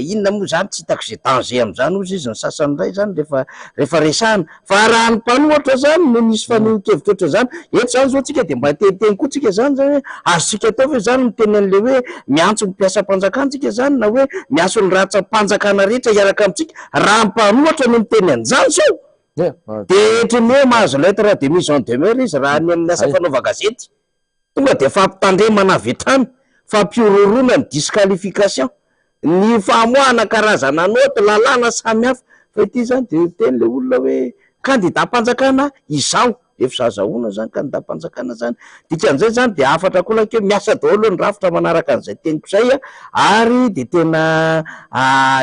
inona moa izany tsy hitako izay danger amin'izany hozy izy ny sasany indray izany rehefa rehefa resahana. Fa raha ny mpanohatra izany no nisy fanehoan-kevitra ohatran'izany, eto izany izao tsika dia mba te-hiteny koa tsika izany izany hoe azontsika atao ve izany miteny an'ilay hoe miantso ny mpiasam-panjakana tsika izany na hoe miantso ny ratsam-panjakana rehetra hiaraka amintsika Raha mpanohatra no miteny an'izany zao dia ohatran'ny hoe mahazo lettre de mise en demeure izy raha any amin'ny asa fanaovan-gazety. Tonga dia fampitandremana avy hatrany, fampihorohoroana ny disqualification, ny famoahana karazana note, lalàna samihafa. Fa ity izany dia miteny ilay olona hoe kandidam-panjakana izaho. Efa zazahoana zany kandidam-panjakana zany. Dikan'izay zany dia hafatra koa laky hoe miasa daholo ny rafitra manaraka an'izay teniko izay a, ary dia tena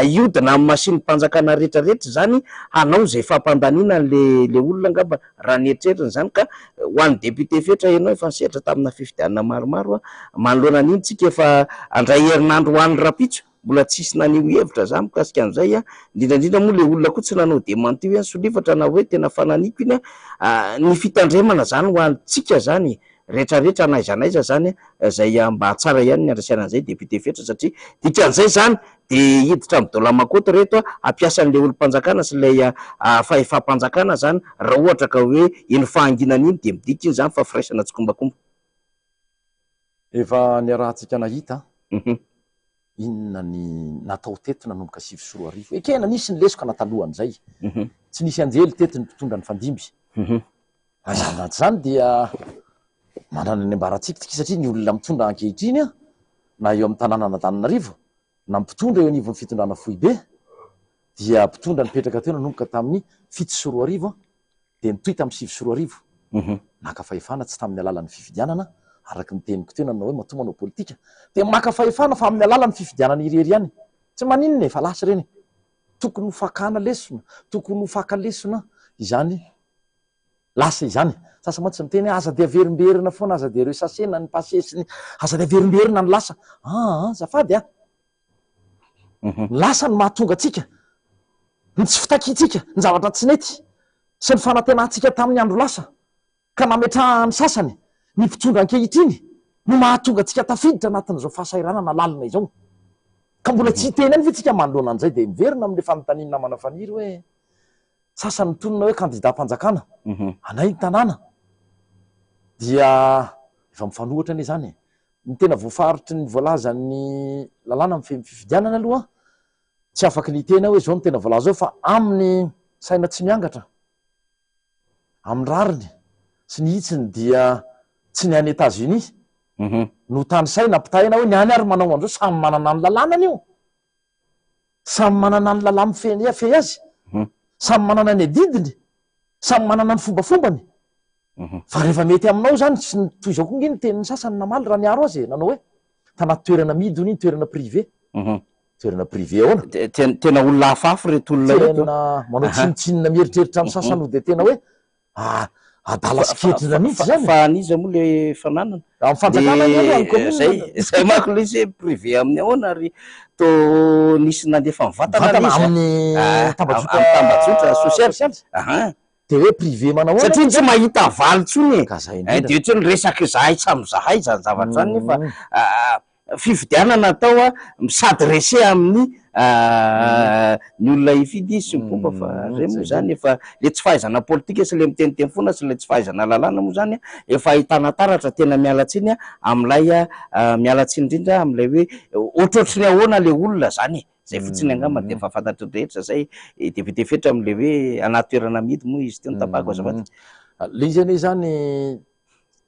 hiodina amin'ny masinim-panjakana rehetra rehetra izany hanao izay fampandaniana an'le le olona angamba raha ny eritreriny izany ka ho an'ny député Fetra ianao efa nisedra tamina fifidianana maromaro a, manoloana an'iny tsika efa handray herinandro ho an'ny rahampitso. Mbola tsisy naneho hevitra za mikasika an'izay an, indrindra indrindra moa le olona koa tsy nanao dementi hoe nisolifatra na hoe tena fananiko iny an, ny fitandremana zany ho antsika zany rehetra rehetra n'aiza n'aiza zany zay mba tsara ihany ny andraisana an'izay député Fetra satria dikan'izay zany de hiditra amin'ny dolamakoto reto hampiasa an'le olom-panjakana sy ilay fahefam-panjakana zany raha ohatra ka hoe iny fahanginana iny de midika iny zany fa firaisana tsikombakomba. Efa niarahantsika nahita inona ny natao teto nanomboka 2009. Ekena, nisy ny lesoka na talohan'izay. Tsy nisy anjely teto ny mpitondra nifandimby. Raha izany na tsy izany dia manana ny ambarantsika isika satria ny olona mitondra ankehitriny na eo amin'ny tanànan'Antananarivo na mpitondra eo anivon'ny fitondrana foibe dia mpitondra nipetraka teo nanomboka tamin'ny 2007 dia nitohy tamin'ny 2009, naka fahefana tsy tamin'ny alalan'ny fifidianana, araka ny teniko teo nanao hoe matoa manao politika dia maka fahefana fa amin'ny alalan'ny fifidianana irery ihany, tsy maninona e, fa lasa ireny e, tokony ho fakana lesona, tokony ho faka lesona izany lasa izany, sasa mantsy miteny hoe aza dia averimberina foana, aza dia ressasser-na ny passé sy ny, aza dia averimberina ny lasa, aa azafady a. Ny lasa no mahatonga antsika, ny tsy fitakiantsika, ny zavatra tsy nety sy ny fanantenantsika tamin'ny andro lasa ka nametrahan'ny sasany ny mpitondra ankehitriny no mahatonga antsika tafiditra anatin'izao fahasahiranana lalina izao. Ka mbola tsy hiteny ihany ve tsika manoloana an'izay dia miverina amin'ilay fanontanian'ny namana Faniry hoe sasany mitonona hoe kandidam-panjakana anay ny tanàna dia efa mifanohitra anie izany e. Ny tena voafaritry ny voalazan'ny lalàna mifehy ny fifidianana aloha, tsy afaky ny hiteny aho hoe izao no tena voalaza ao fa amin'ny saina tsy miangatra, amin'ny rariny sy ny hitsiny dia tsy ny any Etats Unis no tanisaina ampitahaina hoe ny any ary manao an'izao, samy manana ny lalànany io. Samy manana ny lalà mifehy azy, samy manana ny adidiny, samy manana ny fombafombany. Fa rehefa mety aminao izany, sy ny toy izao koa nge ny tenin'ny sasany namaly raha niaro azy e, nanao hoe, tanaty toerana mihidy hono iny, toerana privé. Toerana privé ahoana? Tena olona hafahafa ireto olona ireto. Tena manao tsinontsinona mieritreritra ny sasany ho dia tena hoe, ah, Adala sy ketrina mihitsy izany e. Fa an'iza moa le fananana? Amin'ny fanjakana anie aloha, amin'ny commune. Zay, zay manko le izy hoe privé amin'ny ahoana ary toa nisy nandefa mivantana Mivantana le izy a. amin'ny Ah, tambajotra amin'ny tambajotra sosialy. sosialy. Ahan. Dia hoe privé manao ahoana Satria moa tsy izany? mahita valy intsony e. Ka zay Eh, indrindra. dia tsy hoe ny resaka izahay samy izahay izany zavatra izany nefa Mm. ah, fifidianana atao a, mi-s'adresser amin'ny ny olona hifidy izy sy ny mpomba fa Mm, zay moa zay izany efa le tsy fahaizana politika sy le miteniteny foana sy le tsy fahaizana lalàna moa izany a, efa ahitana taratra tena miala tsiny a amin'ilay a, miala tsiny indrindra amin'ilay hoe ohatrohatry ny ahoana le olona izany e. Zay fotsiny angamba dia efa fantatry ny rehetra zay e, dia vetefetra amin'ilay hoe anaty toerana amidy moa izy teo no tapahako azafady. Le izy anie izany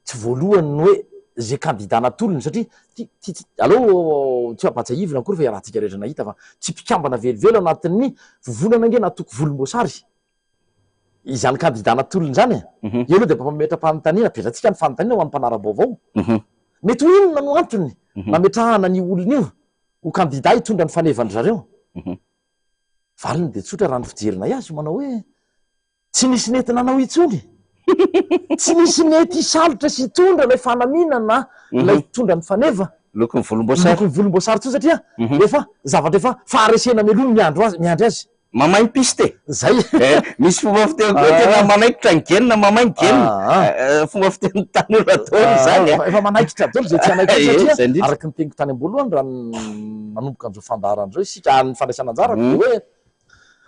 tsy voalohany ny hoe ze kandida natolony satria ty ty tsy aleo tsy ampatsiahivina akory fa iarahantsika rehetra nahita fa tsy mpikambana velively ao anatin'ny vovonana ange natoky volomboasary izany kandida natolony izany e. Eo aloha dia mpametra-panontaniana, apetratsika ny fanontaniana ho an'ny mpanara-baovao. Mety ho inona no antony nametrahana an'io olona io ho kandida hitondra ny fanevan-dry zareo? Valiny dia tsotra raha ny fijerinay azy manao hoe Tsy nisy nety nanao intsony. Tsy nisy nety hisalotra sy hitondra ilay fanamiana na ilay hitondra ny faneva. Lokon'ny volomboasary. Lokon'ny volomboasary intsony satria efa zavatra efa faharesena mialoha no miandro azy, miandry azy. Mamay ny piste e! Zay. Eh, misy fomba fiteny koa tena manaikitra ny genina, mamay ny genina. Fomba fitenin'ny tanora daholo izany a. Efa manaikitra daholo izay tsy hanaikitra Eh, satria zay indrindra. araka ny teniko tany am-boalohany raha nanomboka an'izao fandaharana izao isika, ny fandraisana anjarako dia hoe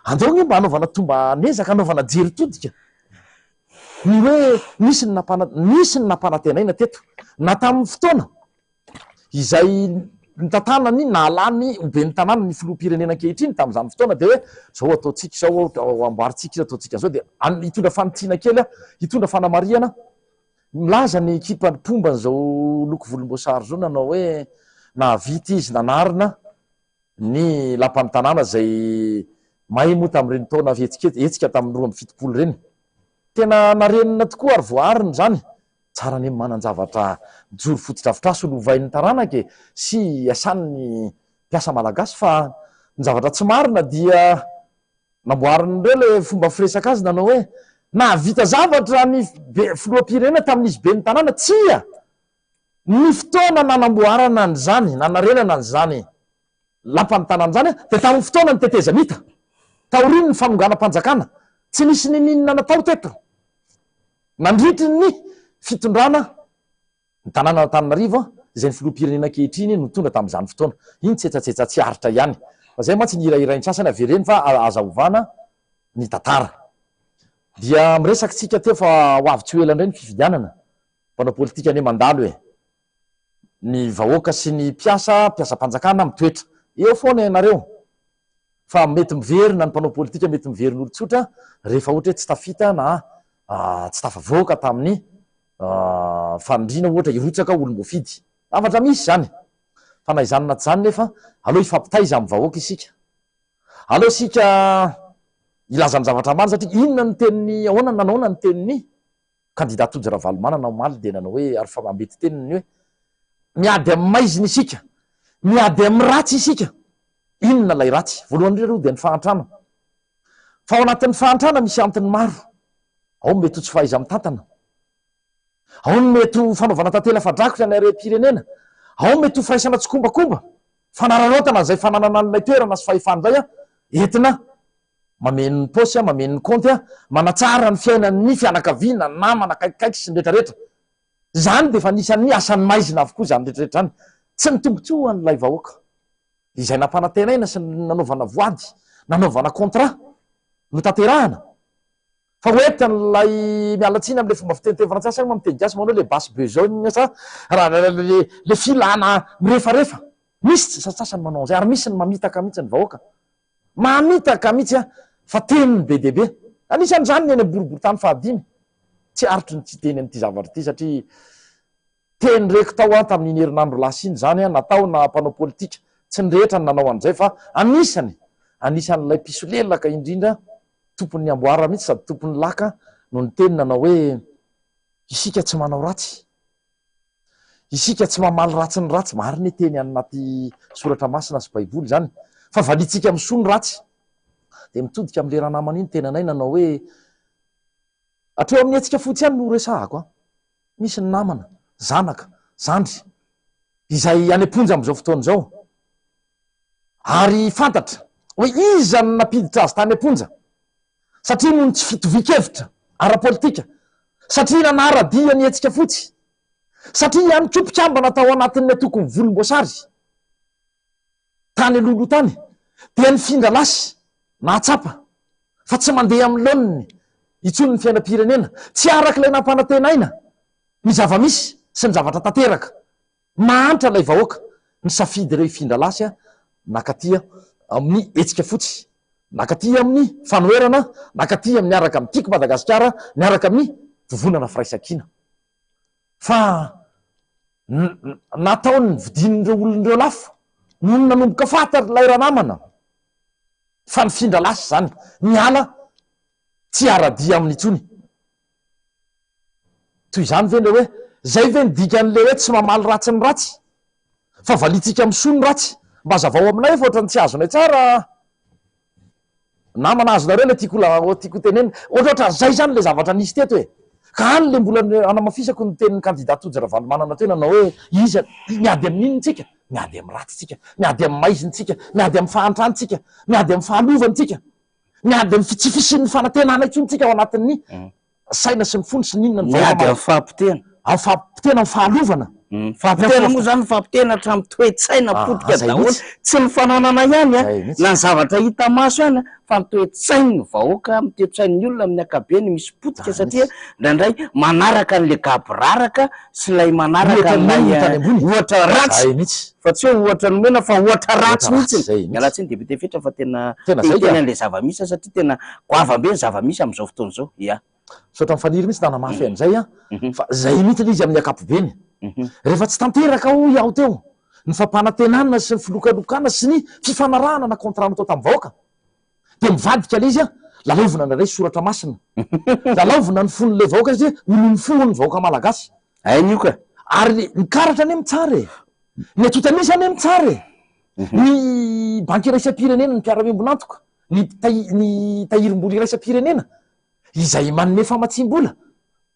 Andao anie mba hanaovana tomban'ezaka, hanaovana jery todika ny hoe nisy ny nampana, nisy ny nampanantenaina teto, na tamin'ny fotoana izay nitantanany nahalany ho ben'ny tanàna ny filoham-pirenena ankehitriny tamin'izany fotoana dia hoe izao ataontsika izao, amboarintsika izao, ataontsika izao dia hitondra fanitsiana kely aho, hitondra fanamarihana, milaza ny ekipa mpomba an'izao loko volomboasary izao nanao hoe nahavita izy nanarina Ny lapan'ny tanàna izay may moa tamin'ireny taona hetsika tamin'ny 72 ireny. Tena narenina tokoa ary voaarina izany. Tsara anie ny manan-javatra mijoro fotodrafitrasa ho lovain'ny taranaka e, sy iasan'ny mpiasa malagasy fa ny zavatra tsy marina dia namboarin'ireo ilay fomba firesaka azy nanao hoe nahavita zavatra ny filoham-pirenena tamin'izy ben'ny tanàna. Tsia! Ny fotoana nanamboarana an'izany, nanarenana an'izany lapan'ny tanàna izany dia tamin'ny fotoanan'ny tetezamita, taorian'ny fanonganam-panjakana. Tsy nisy niniana natao teto nandritry ny fitondrana ny tanànan'Antananarivo izay ny filoham-pirenena ankehitriny no nitondra tamin'izany fotoana. Iny tsetsatsetsa tsy aritra ihany. Fa izay mantsy ny hirahirain'ny sasany avereno fa aza ovana ny tantara. Dia miresaka isika teo fa ho avy tsy ho ela indray ny fifidianana. Mpanao politika anie mandalo e! Ny vahoaka sy ny mpiasa, mpiasam-panjakana mitoetra eo foana ianareo fa mety miverina ny mpanao politika, mety miverina olon-tsotra rehefa ohatra hoe tsy tafita na tsy tafavoaka tamin'ny fanindriana ohatra hirotsaka olom-boafidy. Zavatra misy izany. Fa na izany na tsy izany nefa aleo hifampitaiza amin'ny vahoaka isika. Aleo isika hilaza ny zavatra marina satria inona ny tenin'ny, ahoana nanaona ny tenin'ny Kandida Tojo Ravalomanana omaly dia nanao hoe ary fa ambety teniny hoe miady amin'ny maizina isika, miady amin'ny ratsy isika. Inona ilay ratsy? Voalohany indrindra aloha dia ny fahantrana. Fa ao anatin'ny fahantrana misy antony maro. Ao ny mety ho tsy fahaiza-mitantana. Ao ny mety ho fanaovana tantely afa-drakotra ny harem-pirenena. Ao ny mety ho firaisana tsikombakomba. Fanararaotana izay fananana an'ilay toerana sy fahefana izay entina Mameno ny paosy, mameno ny kaonty, manatsara ny fiainan'ny fianakaviana, namana akaikikaiky sy ny retraretra. Izany dia efa anisan'ny asan'ny maizina avokoa izany retraretra izany. Tsy ny tombontsoa ho an'ilay vahoaka. Izay nampanantenaina sy nanaovana voady, nanaovana contrat notanterahana. Fa ho entin'ilay, miala tsiny amin'ilay fomba fiteny teny frantsay, asa moa amin'ny teny gasy manao hoe le basse besogne sa raha le filana mirefarefa. Misy sasantsasany manao an'izay ary misy ny mamitaka mihitsy ny vahoaka. Mamitaka mihitsy an! Fa teniny be dia be. Anisan'izany ny eny amin'ny boriborintany fahadimy. Tsy aritro ny tsy hiteny an'ity zavatra ity satria teny reko tao an tamin'iny herinandro lasa iny izany an, natao na mpanao politika. Tsy ny rehetra no nanao an'izay fa anisany, anisan'ilay mpisolelaka indrindra, tompon'ny amboara mihitsy sady tompon'ny laka no niteny nanao hoe isika tsy manao ratsy. Isika tsy mamaly ratsy ny ratsy, marina e teny any anaty soratra masina sy baiboly izany, fa valiantsika amin'ny soa ny ratsy. Dia mitodika amin'ilay ranamana iny tenanay nanao hoe, Hatreo amin'ny hetsika fotsy ihany no resahako an. Misy ny namana, zanaka, zandry, izay any am-ponja amin'izao fotoana izao. Ary fantatra hoe iza no nampiditra azy tany am-ponja. Satria noho ny tsy fitovian-kevitra ara-politika, satria nanara-dia ny hetsika fotsy, satria ihany koa mpikambana tao anatin'ny antokon'ny volomboasary tany alohaloha tany, dia nifindra lasy nahatsapa fa tsy mandeha amin'ny laoniny intsony ny fiainam-pirenena, tsy araka ilay nampanantenaina ny zava-misy sy ny zavatra tanteraka. Mahantra ilay vahoaka, nisafidy ireo hifindra lasy nakaty amin'ny hetsika fotsy, nakaty amin'ny fanoherana, nakaty amin'ny miaraka amin'ny Tiako Madagasikara, miaraka amin'ny Vovonana Firaisankina. Fa nataony nividian'ireo olona ireo lafo nony nanomboka fantatr'ilay ranamana fa nifindra lasy izany, niala tsy hiara-dia aminy intsony. Toy izany ve ilay hoe, izay ve ny dikan'ilay hoe tsy mamaly ratsy ny ratsy? Fa valiantsika amin'ny soa ny ratsy? Mba hazavao aminay fa ohatran'ny tsy azonay tsara namana azonareo ilay tiako ho tiako ho tenenina. Ohatrohatran'izay izany ilay zavatra nisy teto e! Ka any ilay mbola hanamafisako ny tenin'ny kandida Tojo Ravalomanana teo nanao hoe iza, miady amin'inona tsika? Miady amin'ny ratsy tsika, miady amin'ny maizina tsika, miady amin'ny fahantrana tsika, miady amin'ny fahalovana tsika. Miady amin'ny tsy fisian'ny fanantenana intsony tsika ao anatin'ny saina sy ny fony sy ny inona ny vahoaka Miady amin'ny fahapotehana. Amin'ny fahapotehana, amin'ny fahalovana. Fahapotehana moa izany, fahapotehana hatramin'ny toe-tsaina potika Zay daholo. mihitsy. Tsy ny fananana ihany Zay mihitsy. na ny zavatra hita maso ihany fa ny toe-tsain'ny vahoaka, ny toe-tsain'ny olona amin'ny ankapobeny misy potika Zany satria mihitsy. indraindray manaraka an'ilay gaboraraka sy ilay manaraka Ohatra an'ilay nomena tany ambony. ohatra ratsy. Zay mihitsy. Fa tsy hoe ohatra nomena fa ohatra ratsy Ohatra ratsy, mihitsy. zay mihitsy. Miala tsiny député Fetra fa tena Tena te zay hiteny ka. an'ilay zava-misy aho satria tena goavam-be ny zava-misy amin'izao fotoana izao. Ya. Misaotra an'i Faniry mihitsy nanamafy an'izay an, fa zay mihitsy ilay izy amin'ny ankapobeny. Rehefa tsy tanteraka hoy aho teo ny fampanantenana sy ny filokalokana sy ny fifanarahana na contrat natao tamin'ny vahoaka dia mivadika ilay izy an, lalaovina indraindray soratra masina, lalaovina ny fon'ilay vahoaka satria olon'ny fo hono ny vahoaka malagasy. Hainy io ka. Ary ny karatra anie mitsara e! Ny antontan'isa anie mitsara e! Ny banky iraisam-pirenena, ny mpiara-miombon'antoka, ny ny tahirim-bola iraisam-pirenena izay manome famatsiam-bola,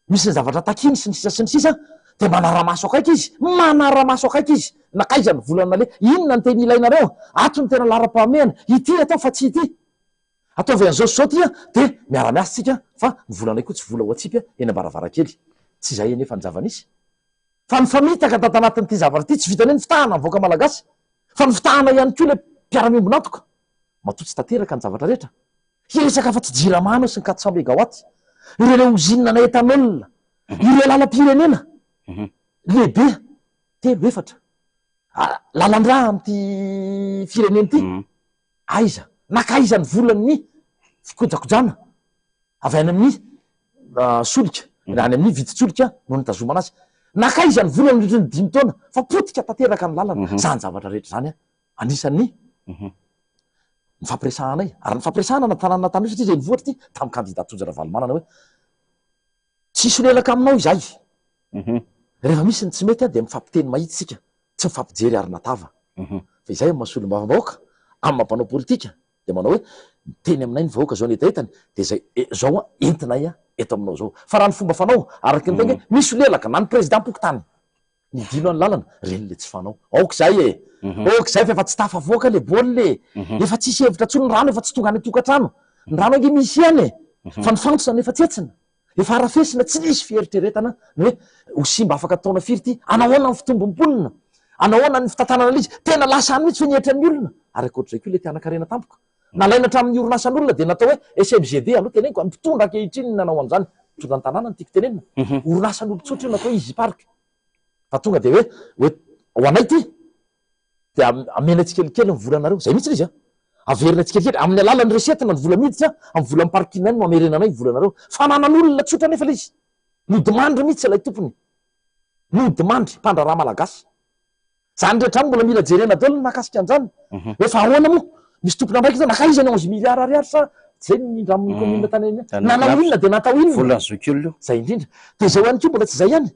misy ny zavatra takiany sy ny sisa sy ny sisa dia manara-maso akaiky izy, manara-maso akaiky izy, nankaiza ny vola naleha, inona ny tena ilainareo, ato no tena laharam-pahamehana, ity atao fa tsy ity. Ataovy an'izao sy izao ity an, dia miara-miasa tsika fa ny volanay koa tsy vola ho atsipy eny am-baravarankely. Tsy izay anefa ny zava-nisy. Fa nifamitaka tato anatin'ity zavatra ity, tsy vitan'ny hoe nifitahana ny vahoaka malagasy, fa nifitahana ihany koa ilay mpiara-miombon'antoka. Matoa tsy tanteraka ny zavatra rehetra. Hiresaka afa-tsy Jirama anao sy ny 400 megawatt, ireo ilay ozinina ana ethanol, ireo lalam-pirenena lehibe telo, efatra, lalan-drà amin'ity firenena ity. Aiza? Nankaiza ny volan'ny fikojakojana avy any amin'ny solika, na any amin'ny vidin-tsolika no nitazomana azy? Nankaiza ny vola nandritra ny dimy taona fa potika tanteraka ny lalana? Izany zavatra rehetra izany anisan'ny nifampiresahanay ary nifampiresahana na tanàna na tany satria izay nivoatra ity tamin'ny kandida Tojo Ravalomanana hoe tsy hisolelaka aminao izahay. Rehefa misy ny tsy mety dia mifampiteny mahitsy isika, tsy mifampijery arina tava. Fa izay amin'ny maha solombavambahoaka, amin'ny maha mpanao politika dia manao hoe miteny aminay ny vahoaka izao ny hetahetany dia izay izao entinay eto aminao izao. Fa raha ny fomba fanao araka ny teny hoe misolelaka na ny prezidam-pokontany midino any lalana, ireny ilay tsy fanao. Aoka izay e! Aoka izay fa efa tsy tafavoaka ilay baolina e! Efa tsisy hevitra intsony, ny rano efa tsy tonga any an-tokantrano. Ny rano ange misy ihany e! Fa ny fantsona no efa tsetsina. Efa harafesina, tsy nisy fieritreretana ny hoe ho simba afaka taona firy ity, anahoana ny fitombon'ny mponina, anahoana ny fitantanana ilay izy, tena lasa any mihitsy ve ny hetran'ny olona? Ary ankoatr'izay koa ilay te hanan-karena tampoka. Nalaina hatramin'ny orinasan'olona dia natao hoe SMGD, aleo teneniko, ny mpitondra ankehitriny no nanao an'izany, mpitondra ny tanàna no tiako tenenina, orinasan'olon-tsotra io natao hoe Easy Park, fa tonga dia hoe hoe ho anay ity, Dia amena tsikelikely ny volanareo. Zay mihitsy ilay izy an. Averina tsikelikely amin'ny alalan'ny recette na ny vola miditra amin'ny volan'ny parking no amerenanay ny volanareo. Fananan'olona tsotra anefa ilay izy. Nodimandry mihitsy ilay tompony. Nodimandry, mpandraharaha malagasy. Zany rehetra zany mbola mila jerena daholo ny mahakasika an'izany. Hoe fa ahoana moa? Misy tompon'andraikitra naka aiza ny 11 milliards ariary sa zay ny nindramin'ny commune tany anie. Nanao inona dia natao inona? Volan'ny zokiolona io. Zay indrindra. Dia izao ihany koa mbola tsy izay ihany.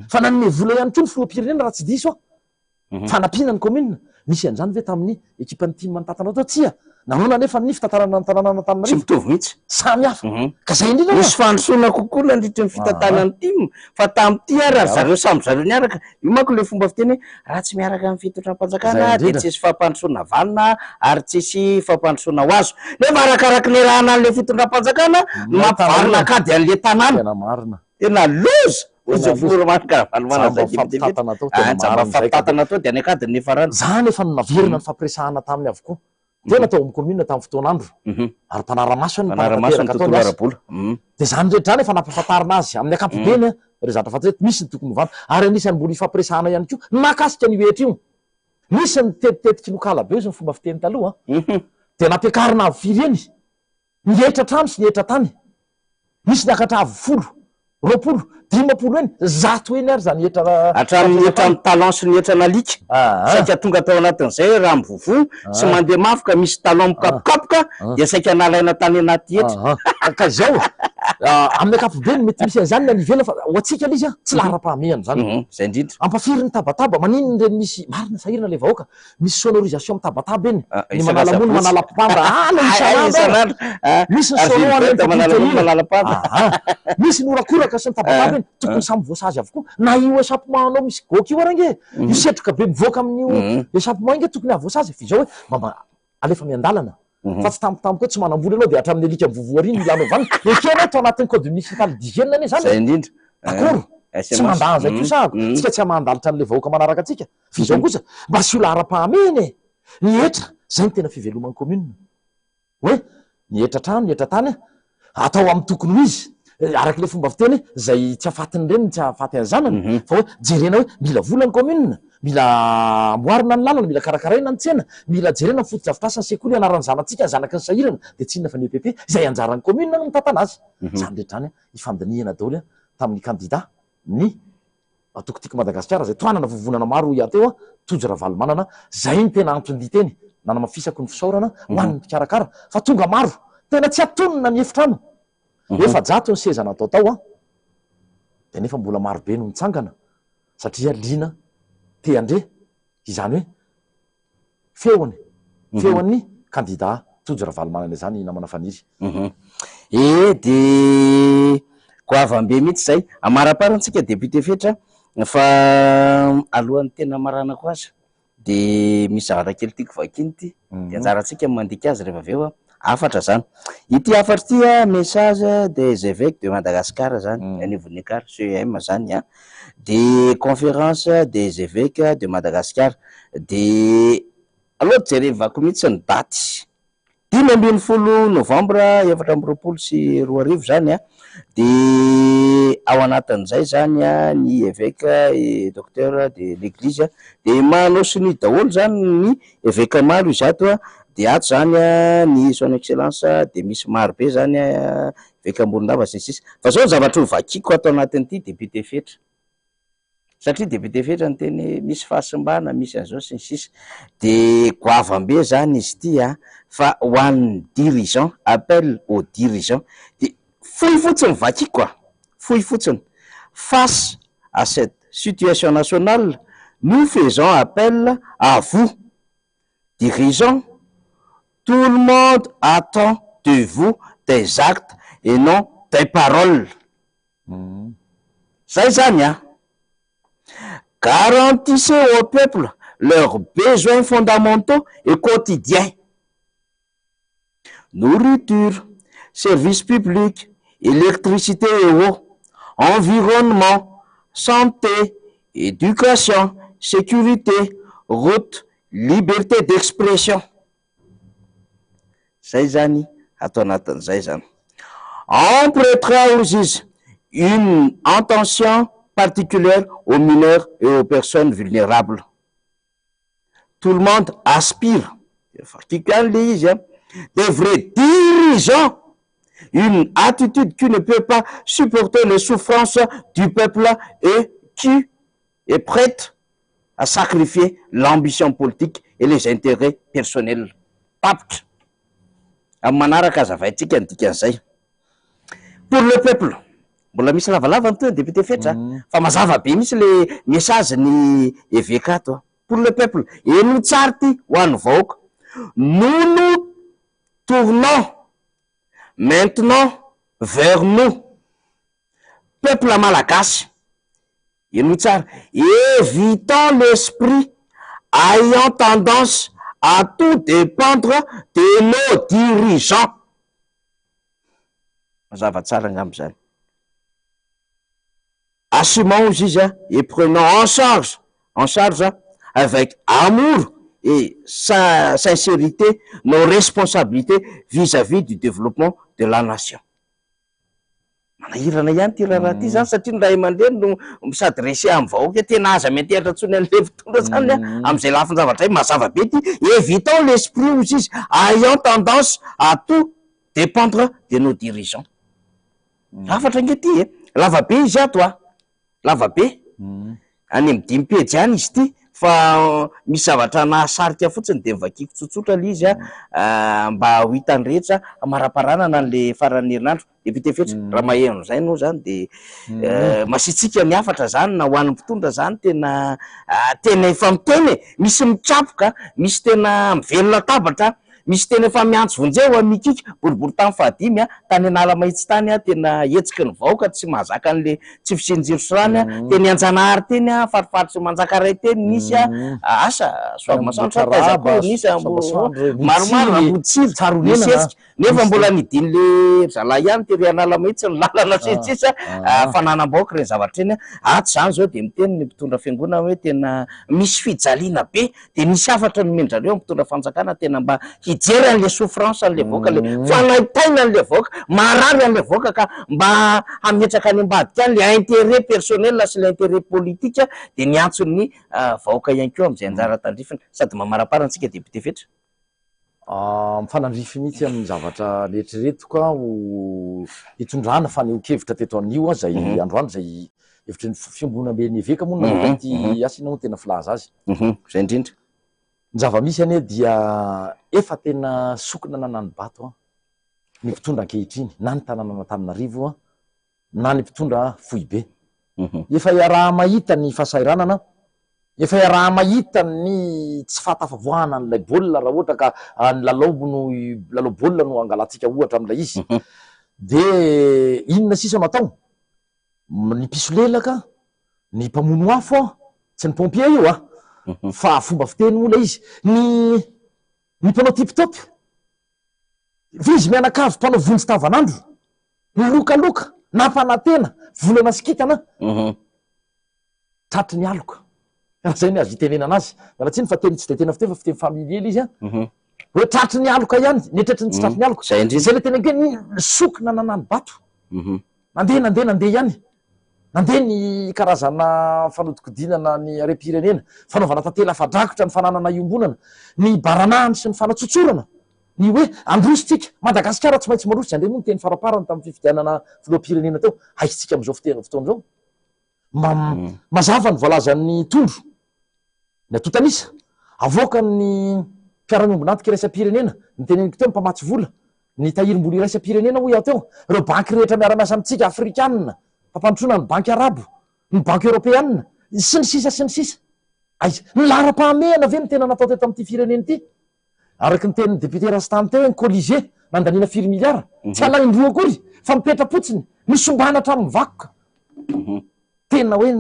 Fa nanome vola ihany koa ny filoham-pirenena raha tsy diso aho. Fanampiana ny commune. Nisy an'izany ve tamin'ny ekipan'ny tim nitantanao teo? Tsia. Nahoana anefa ny fitantanana ny tanànan'Antananarivo? Tsy mitovy mihitsy. Samy hafa. Ka izay indrindra aloha. Nisy fandrosoana kokoa nandritry ny fitantanan'ny tim fa tamin'ity ary ry zareo samy zareo niaraka. Io manko ilay fomba fiteny hoe raha tsy miaraka amin'ny fitondram-panjakana dia tsisy fampandrosoana vanona ary tsisy fampandrosoana ho azo. Nefa arakaraky ny iarahana an'ilay fitondram-panjakana no mampivarina an-kady an'ilay tanàna. Tena marina. Tena loza! Hoy Tena izao loza. filoha Marc Ravalomanana Jamba izay député fito. mifampitantana tao, tena Ah, jamba marina izay ka. mifampitantana tao dia any an-kady ny niafarany. Zany efa naverina nifampiresahana taminy avokoa. Tena tao amin'ny commune tamin'ny fotoan'andro. Ary mpanara-maso ny Mpanara-maso ny mpanatanteraka tao tontolo ny asa. ara-bola. Dia izany rehetra izany efa nampahafantarina azy amin'ny ankapobeny ireo zavatra fantatra hoe misy ny tokony hovana. Ary anisan'ny mbola hifampiresahana ihany koa ny mahakasika an'io hetra io. Misy ny tetitetik'i Lokala be hozy ny fomba fiteny taloha. Dia nampiakarina avo firy eny Ny hetra trano sy ny hetra tany. Misy niakatra avo folo, 20, 50 eny, 100 eny ary izany hetra Hatramin'ny hetran'ny talon sy ny hetran'alika. Saika tonga tao anatin'izay raha mivovoa sy mandeha mafy ka misy talon mikapokapoka dia saika nalaina tany anaty hetra. Ka izao, amin'ny ankapobeny mety misy an'izany ny any ivelany fa ho antsika ilay izy tsy laharam-pahamehana izany. Izay indrindra. Ampafiry ny tabataba, maninona ireny misy, marina sahirana ilay vahoaka, Misy sonorisation mitabataba eny, ny manala mony manala panda, ah le isan'andro ary. Misy ny sono any amin'ny fampitehina. Aha. Misy ny horakoraka sy ny tabataba eny, tokony samy voasazy avokoa. Na io échappement anao misy goaka io ary ange, io setroka be mivoaka amin'io échappement io ange tokony hahavoasazy e. Fa izao hoe mba mba alefa miandalana fa tsy tampotampoka hoe tsy manam-bola ianao dia hatramin'ny alika mivovoa ary no ilanao vaniny. Ekena eto anatin'ny code municipal d'hygiène anie izany e. Izay indrindra. D'accord. Tsy mandà an'izay koa sahako. Tsika tsy hamahan-dalitra an'ilay vahoaka manaraka antsika. Fa izao kosa, mba asio laharam-pahamehana e! Ny hetra, izay no tena fiveloman'ny commune. Hoe, ny hetra trano, ny hetra tany, atao amin'ny tokony ho izy. Araka ilay fomba fiteny hoe, izay tsy hahafaty ny reniny tsy hahafaty ny zanany. Fa hoe, jerena hoe, mila vola ny commune, mila amboarina ny lalana, mila karakaraina ny tsena, mila jerena ny fotodrafitrasa, ny sekoly ianaran'ny zanatsika, ny zanaky ny sahirana, dia tsy inona fa ny EPP, izay anjaran'ny commune no mitantana azy. Izany rehetra izany ifandinihana daholo tamin'ny kandida ny Antoko Tiako Madagasikara izay tohanana vovonana maro hoy aho teo, Tojo Ravalomanana, izay no tena anton-diteny nanamafisako ny fisaorana ho an'ny mpikarakara fa tonga maro, tena tsy atonina ny efitrano, 400 ny seza natao tao an, dia nefa mbola maro be no nitsangana satria liana te handre izany hoe feony, feon'ny kandida Tojo Ravalomanana izany namana Faniry. Ee de goavam-be mihitsy izay. Amaraparany tsika député Fetra fa alohan'ny tena hamaranako azy de misy zavatra kely tiako vakiana ity de anjarantsika ny mandika azy rehefa avy eo an. Hafatra zany. Ity hafatra ity an, message des évêques de Madagascar zany, anivon'ny ECAR, CEM zany an, de conférence des évêques de Madagascar. De aloha jerevako mihitsy ny daty. 15 novambra 2024 zany an, de ao anatin'izay zany an ny évêque et docteur de l'église de manao sonia daholo zany ny évêque maro izato an, de ato zany an ny son excellence de misy maro be zany an évêque Morondava sy ny sisa, fa zao ny zavatra ho vakiako ato anatin'ity député Fetra. Satria député Fetra niteny hoe misy fahasimbana, misy an'izao sy ny sisa. Dia goavam-be izany izy ity an, fa ho an'ny dirigeant, appel aux dirigeants. Dia fohy fotsiny vakiko an, fohy fotsiny. Face à cette situation nationale, nous faisons appel à vous, dirigeants, tout le monde attend de vous des actes et non des paroles. Zay zany an! Garantissez au peuple leurs besoins fondamentaux et quotidiens, nourriture, service public, électricité et eau, environnement, santé, éducation, sécurité, route, liberté d'expression. Zay zany ato anatin'izay zany. On prêtera hozy izy une attention particulière aux mineurs et aux personnes vulnérables. Tout le monde aspire, vakiko ihany le izy an, des vrais dirigeants, une attitude qui ne peut pas supporter les souffrances du peuple et qui est prête à sacrifier l'ambition politique et les intérêts personnels. Tapitra. Amin'ny manaraka hazavaintsika ny dikan'izay. Pour le peuple. Mbola misy lavalava ny tohiny député Fetra fa mazava be mihitsy le message ny eveka ato. Pour le peuple. Henoy tsara ity ho an'ny vahoaka. Nous nous. Tournons maintenant vers nous, peuple malagasy, henoy tsara, évitons l'esprit ayant tendance à tout dépendre de nos dirigeants. Mazava tsara angamba izany. Assumons hozy izy et prenons en charge en charge avec amour et sincérité nos responsabilités vis-à-vis du développement de la nation. Manahirana ihany ity raharaha ity zany satria ny ray aman-dreny no mi-s'adresser amin'ny vahoaka hoe tena aza miantehatra intsony an'ilay mpitondra zany amin'izay lafin-javatra izay. Mazava be ity, évitons l'esprit hozy izy ayant tendance à tout dépendre de nos dirigeants. Hafatra ange ity e! Lava be izy ato a! Lava be. Any amin'ny dimy pejy any izy ity fa misy zavatra nahasarika fotsiny dia novakiako tsotsotra ilay izy a, mba ho hitan'ny rehetra hamaraparanana an'ilay faran'ny herinandro. Député Fetra, raha maheno an'izay ianao izany dia masiatsiaka ny hafatra izany na ho an'ny mpitondra izany tena tena efa miteny e! Misy mikapoka, misy tena mivelon-latabatra. Misy tena efa miantso vonjeo a Mikika, boriborintany fahadimy a, tany Analamahitsy tany a, tena hetsiky ny vahoaka tsy mahazaka an'le tsy fisian-jiro sy rano a, teny Anjanahary teny a, farifaritry Manjakaray teny nisy a, asa Soavimasoandro sa taiza koa nisy a, maromaro Amboditsiry nisy hetsika, nefa mbola nidin'le ry zalahy ihany tery Analamahitsy ny lalana sy ny sisa, fananam-bahoaka ireny zavatra ireny a, ato izany izao dia miteny ny mpitondra fiangonana hoe tena misy fijaliana be Dia nisy hafatra nomen-dRareo ny mpitondra fanjakana tena mba hijery an'ilay souffrance an'ilay vahoaka, ilay fanaintaina an'ilay vahoaka, marary an'ilay vahoaka ka mba hametraka any ambadika any ilay intérêt personnel sy ilay intérêt politique dia niantso ny vahoaka ihany koa amin'izay anjara tandrifiny. Sady mamaraparana antsika député Fetra. Mifanandrify mihitsy amin'ny zavatra neritreretiko aho hitondrana fanehoan-kevitra teto anio izay androany izay hevitry ny fiombonamben'ny eveka moa no namoaka ity asa inona moa no tena filaza azy. Izay indrindra. Ny zava-misy anie dia efa tena sokina nanani-bato ny mpitondra ankehitriny na ny tanànan'Antananarivo na ny mpitondra foibe. Efa iaraha-mahita ny fahasahiranana, efa iaraha-mahita ny tsy fahatafavoahana an'ilay baolina raha ohatra ka ny lalao no lalao baolina no angalantsika ohatra amin'ilay izy. Dia inona sisa no atao? Ny mpisolelaka, ny mpamono afo, tsy ny pompier io a, fa fomba fiteny moa ilay izy, ny ny mpanao tip top, izy mianakavy mpanao vonjy tavanandro. Nilokaloka, nampanantena, volana sy kintana, tratry ny aloka. Raha izay ny azo itenenana azy. Miala tsiny fa teny tsy dia tena fiteny fa fiteny familier ilay izy an. Hoe tratry ny aloka ihany, ny eritreritry ny tsy tratry ny aloka. Izay indrindra. Izay ilay teneniko hoe ny sokina nanani-bato. Nandeha, nandeha, nandeha ihany. Nandeha ny karazana fanodikodinana ny harem-pirenena, fanaovana tantely afa-drakotra ny fananana iombonana, ny baranahiny sy ny fanatsotsorana. Ny hoe handroso tsika, Madagasikara tsy maintsy mandroso, izany indray moa ny teny faraparany tamin'ny fifidianana filoham-pirenena teo, aiza tsika amin'izao fotoana izao? Mazava ny voalazan'ny tondro, ny antontan'isa, avoakan'ny mpiara-miombon'antoka iraisam-pirenena, noteneniko teo ny mpamatsy vola, ny tahirim-bola iraisam-pirenena hoy aho teo, ireo banky rehetra miara-miasa amintsika, afrikanina, fampandrosoana ny banky arabo, ny banky eoropeanina, sy ny sisa sy ny sisa. Aiza? Ny laharam-pahamehana ve no tena natao teto amin'ity firenena ity? Araka ny tenin'ny député Rastany teo hoe ny Colisée nandaniana firy milliards, tsy alain-droa akory fa mipetra-potsiny, nosombana hatramin'ny vakoka. Tena hoe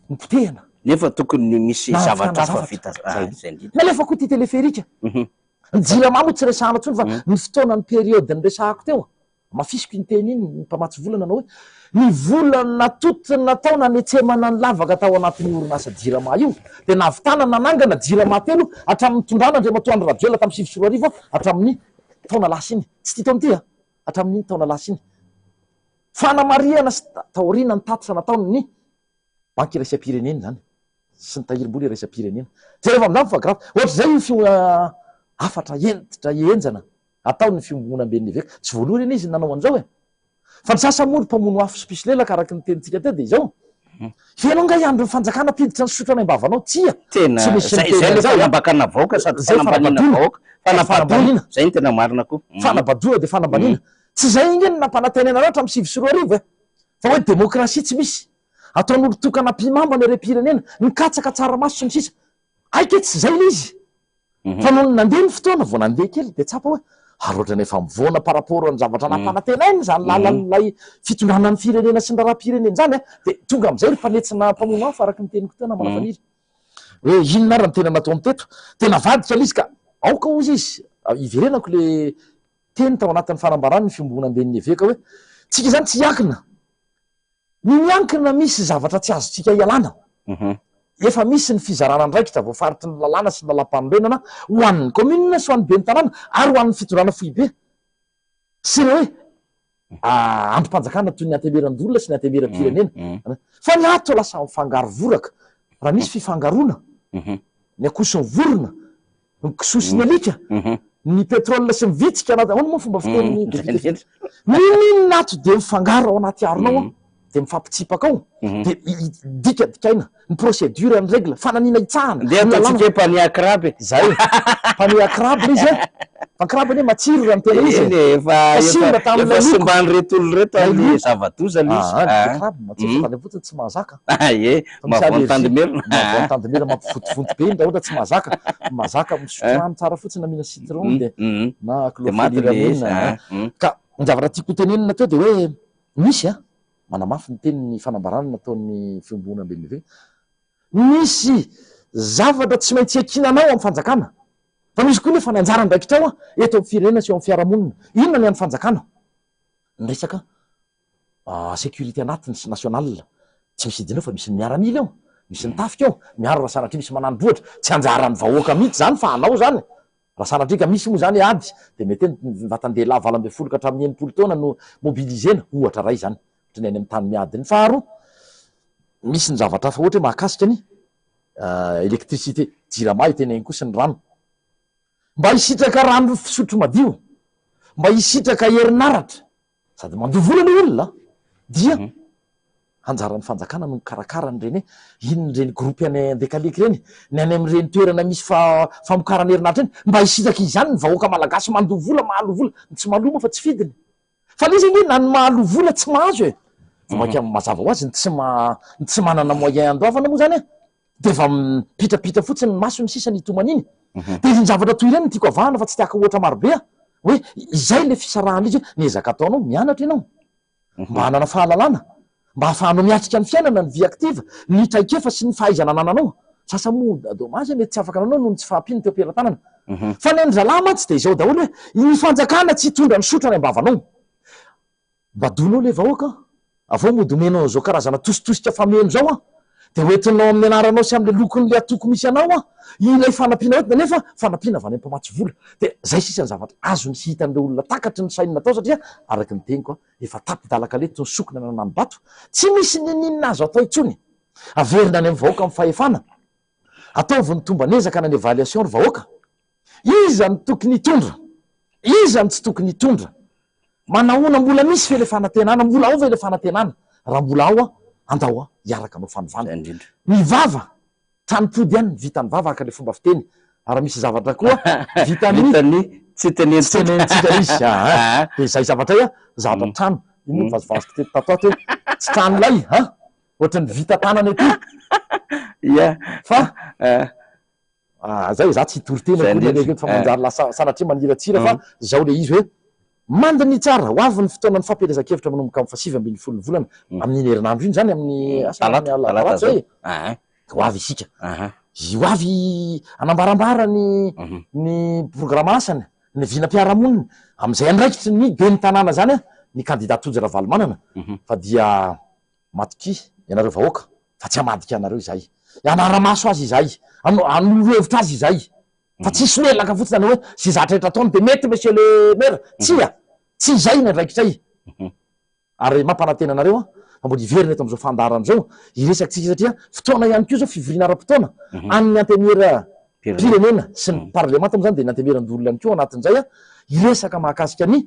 nipotehana. Nefa tokony misy Nahavitana zavatra hafa zavatra. vita. Zay Ah, izay indrindra. Nalefa koa ity téléphérique. Ny Jirama moa tsy resahana intsony fa ny fotoanan'ny période niresahako teo, Hamafisiko iny teny iny, ny mpamatsy vola nanao hoe, ny vola natotony natao nanetsemana ny lavaka tao anatin'io orinasa Jirama io dia nahavitana nanangana Jirama telo hatramin'ny nitondrana Andriamatoa Andry Rajoelina tamin'ny 2009 hatramin'ny taona lasa iny, tsy ity taona ity an, hatramin'iny taona lasa iny. Fanamarihana sy taoriana ny tatitra nataon'ny Banky iraisam-pirenena izany sy ny tahirim-bola iraisam-pirenena. Jereo amin'izany fa grave. Ohatr'izay io fio hafatra hentitra henjana ataon'ny fiombonamben'ny eveka. Tsy voalohany anie izy nanao an'izao e. Fa ny sasany moa ry mpamono afo sy mpisolelaka araka ny tenintsika teo dia izao. Ianao nga hiandry ny fanjakana hampiditra ny sotro any am-bavanao? Tsia. Tena Tsy misy zay miteny zay le an'izay a. fanambakana vahoaka sady Zay fanambaniana fanabadoana. vahoaka. Fanabadoana. Fanambaniana. Zay no tena marina koa. Fanabadoana dia fanambaniana. Tsy izay ange no nampanantenaina anareo hatramin'ny 2009 e. Fa hoe demokrasia tsy misy. Ataon'olon-tokana ampihimamba ny harem-pirenena, ny katsaka tsaramaso sy ny sisa. Hay kay tsy izay ilay izy. Fa nony nandeha ny fotoana, vao nandeha kely dia tsapa hoe Ary ohatrany efa mivoana par rapport ny zavatra nampanantenainy izany lalan'ilay fitondrana ny firenena sy ny raharaham-pirenena izany an, dia tonga amin'izay ry mpanetsina mpamono afo araka ny teniko teo namana Faniry hoe inona ary ny tena nataony teto, tena navadika ilay izy ka aoka hozy izy, iverenako le teny tao anatin'ny fanambarany ny fiombonamben'ny eveka hoe tsika izany tsy hiankina Ny miankina misy zavatra tsy azontsika ialana. Efa misy ny fizarana andraikitra voafaritry ny lalàna sy ny lalàmpanorenana ho an'ny kaominina sy ho an'ny ben'ny tanàna ary ho an'ny fitondrana foibe sy ireo hoe andrim-panjakana toy ny antenimierandoholona sy ny antenimieram-pirenena. Fa ny ato lasa mifangaro voraka. Raha misy fifangaroana, ny akoho sy ny vorona, ny kisoa sy ny alika, ny pétrole sy ny vitsika anaty, ahoana moa ny fomba fitenin'ny député? N'inon'inona ato dia mifangaro ao anaty harona ao an, dia mifampitsipaka ao, dia dikadikaina, ny procédure, ny règle, fananiana hitsahana, Ndeha ny lalàna. ataontsika hoe panier à crabe e. Zay e, panier à crabe ilay izy an, fa ny crabe anie matsiro raha ny tena izy e. Eny e, efa Fa simba efa tamin'ilay efa loko. simban'ireto olona ireto Ilay ary loko. zava-doza ilay izy. Ah, Ah. ny crabe matsiro fa tany fotsiny tsy mahazaka. Ah, ie, Fa misy mahavoa ny allergie, tandimerina. mahavoa ny tandimerina, mampivontovonto be iny raha ohatra tsy mahazaka, mahazaka misotro rano tsara fotsiny na mihina citron dia na Dia maty ilay izy. chlorpheniramine. Ah, mm. Ka ny zavatra tiako hotenenina teo dia hoe misy an, manamafy ny tenin'ny fanambarana nataon'ny fiombonamben'ny eveka, misy zavatra tsy maintsy iankinanao amin'ny fanjakana, fa misy koa nefa ny anjara andraikitrao an, eto amin'ny firenena sy eo amin'ny fiarahamonina. Inona ny an'ny fanjakana? Ny resaka sécurité anatiny sy nationale tsy misy idinao fa misy ny miaramila ao, misy ny tafika ao, miaro raha sanatria misy manani-bohitra, tsy anjaran'ny vahoaka mihitsy zany fa anao zany, raha sanatria ka misy moa zany ady de mety hoe ny vatan-dehilahy 18 ka hatramin'ny 60 taona no mobiliser-na, ohatra iray zany, ohatry ny any amin'ny tany miady iny. Faharoa, misy ny zavatra hafa ohatra hoe mahakasika ny électricité, jirama io teneniko io sy ny rano, mba hisitraka rano fisotro madio, mba hisitraka herinaratra, Sady mandoa vola ilay olona dia anjaran'ny fanjakana no mikarakara an'ireny hoe inona ireny groupe any Andekaleka ireny, ny any amin'ireny toerana misy famokarana herinaratra ireny, mba hisitraka izany ny vahoaka malagasy mandoa vola, mahaloa vola, ny tsy mahaloa moa fa tsy fidiny. Fa ilay izy ange na ny mahaloa vola tsy mahazo e! Vao mainka mazava ho azy ny tsy ny tsy manana moyen handoavana moa izany an! Dia efa mipitrapitra fotsiny ny masony sisa ny hitomaniany. Dia ireny zavatra toy ireny no tiako avahana fa tsy te haka ohatra marobe aho. Hoe izay ilay fisarahana izy hoe ny ezaka ataonao, mianatra ianao mba hanana fahalalana, mba hahafahanao miatrika ny fiainana, ny vie active, ny traikefa sy ny fahaizana anananao. Sasa moa dommage mety tsy afaka nanao noho ny tsy fahampian'ny teo am-pelatanana. Fa ny an-dry zalahy mantsy dia izao daholo hoe ny fanjakana tsy hitondra ny sotra any am-bavanao. Badoinao le vahoaka an! Avao mody omenao an'izao karazana tositosika fameno izao an! Dia hoentinao amin'ny anaranao sy amin'ilay lokon'ilay antoko misy anao an! Ilay fanampiana hoentina nefa fanampiana avy any amin'ny mpamatsy vola. Dia izay sisa ny zavatra azony sy hitan'ireo olona takatry ny sainy natao satria araka ny teniko an! Efa tapi-dalakaleto ny sokina nanani-bato. Tsy misy n'inon'inona azo atao intsony. Averina any amin'ny vahoaka ny fahefana. Ataovy ny tomban'ezaka na ny évaluation ry vahoaka. Iza no tokony hitondra? Iza no tsy tokony hitondra? Manahoana mbola misy ve ilay fanantenana? Mbola ao ve ilay fanantenana? Raha mbola ao an, andao an, hiaraka hanao fanovana. Ny vava, tranom-pody ihany ny vitan'ny vava araka ilay fomba fiteny. Ary raha misy zavatra koa vitan'ny Vitan'ny tsy tenenintsika. Tsy tenenintsika ilay izy. Aa, dia izay zavatra izay an, zavatra trano. Iny moa vazivaziko teto tato ato hoe tsy trano lay an, ohatran'ny vita tanana ety. Ia. Fa Ah, zay za tsy hitory tena Zay akory indrindra. anie fa manjary lasa sanatria maniratsira fa zao le izy hoe mandiny tsara, ho avy ny fotoanan'ny fampielezan-kevitra manomboka amin'ny faha 19 ny volana, amin'iny herinandro iny zany amin'ny asa Talata, amin'ny talata talata zao. zay. Aha. Ho avy isika. Aha. Ho avy hanambarambara ny ny programasany, ny vinam-piarahamonina, amin'izay andraikitry ny ben'ny tanàna zany ny kandida Tojo Ravalomanana fa dia Matokia ianareo vahoaka fa tsy hamadika anareo izahay. Hanara-maso azy izahay, hanoro hevitra azy izahay. Fa tsy hisolelaka fotsiny hanao hoe izay zatra rehetra ataony dia mety monsieur le maire. Tsia! Tsy izay ny andraikitray. Ary mampanantena anareo aho fa mbola hiverina eto amin'izao fandaharana izao hiresaka isika satria fotoana ihany koa izao fivoriana ara-potoana an'ny Antenimieram-pirenena sy ny parlemanta moa izany dia ny Antenimierandoholona ihany koa ao anatin'izay hiresaka mahakasika ny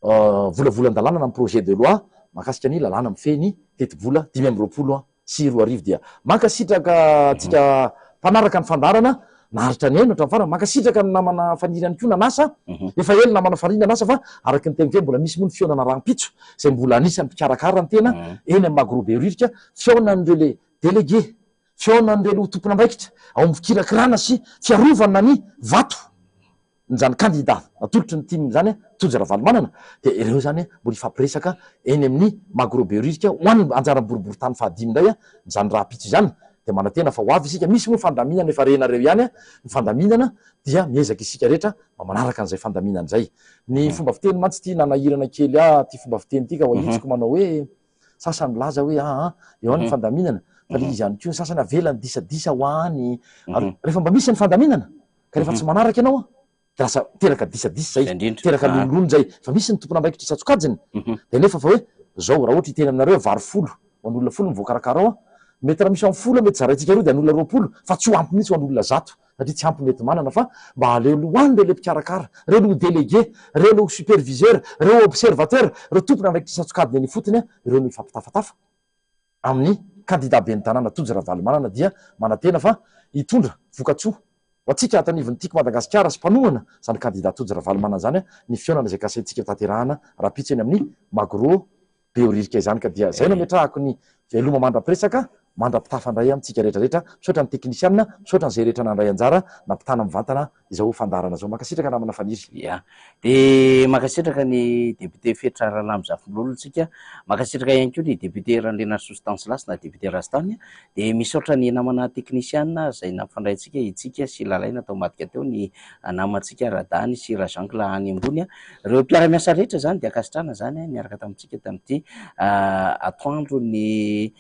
volavolan-dalàna na ny projet de loi mahakasika ny lalàna mifehy ny tetibola 2025 dia mankasitraka antsika mpanaraka ny fandaharana naharitra nihaino hatramin'ny farany, mankasitraka ny namana Faniry ihany koa nanasa, efa ela namana Faniry nanasa fa araka ny teniko hoe mbola misy moa ny fihaonana rahampitso izay mbola anisan'ny mpikarakara ny tena eny amin'ny Magro Behoririka, fihaonan'ireo le délégué, fihaonan'ireo le ho tompon'andraikitra ao amin'ny fikirakirana sy fiarovana ny vato. Izany kandida natolotry ny tim izany Tojo Ravalomanana dia ireo izany mbola hifampiresaka eny amin'ny Magro Behoririka ho an'ny anjaran'ny boriborintany fahadimy indray izany rahampitso izany dia manantena fa ho avy isika, misy moa fandaminana efa renareo ihany ny fandaminana dia miezaka isika rehetra mba manaraka an'izay fandaminana izay. Ny fomba fiteny mantsy ity nanahirana kely ahy ity fomba fiteny ity ka ho ahitsiko manao hoe sasany milaza hoe aa eo any ny fandaminana fa le izy ihany koa ny sasany avela ny disadisa ho any ary rehefa mba misy ny fandaminana Ka rehefa tsy manaraka ianao an, dia lasa miteraka disadisa izay, miteraka lolololo izay. Fa misy ny tompon'andraikitra isan-tsokajiny, dia nefa fa hoe zao, raha ohatra hiteny aminareo hoe vary folo, ho an'olona folo no voakarakara ao an, mety raha misy amin'ny folo mety zaraintsika roa dia an'olona 20, fa tsy ho ampy mihitsy ho an'olona 100, satria tsy ampy ny enti-manana fa mba aleo aloha ho any ireo ilay mpikarakara, ireo aloha ho délégué, ireo aloha ho superviseur, ireo ho observateur, ireo tompon'andraikitra isan-tsokajiny eny ifotony an, ireo no hifampitafatafa. amin'ny kandida ben'ny tanàna Tojo Ravalomanana dia manantena fa hitondra vokatsoa ho antsika ato anivon'ny Tiako Madagasikara sy mpanohana izany kandida Tojo Ravalomanana izany ny fihaonana izay kasaintsika hotanterahana rahampitso eny amin'ny Magro Behoririka izany ka dia izay no ametrahako ny veloma mandra-piresaka mandra-pitafa indray amintsika rehetra rehetra misaotra ny teknisianina misaotra an'izay rehetra nandray anjara nampitana mivantana izao fandaharana izao mankasitraka namana Faniry. Ya. Dia mankasitraka ny député Fetra Ralamizafimbolola tsika, mankasitraka ihany koa ny député Randrianarisoa Stanislas na député Rastany, dia misaotra ny namana teknisiana izay nampifandray antsika i Tsika sy Lalaina tao ambadika teo, ny namantsika Radany sy Rajeancle any ambony, ireo mpiara-miasa rehetra izany dia ankasitrahana izany niaraka tamintsika tamin'ity atoandro ny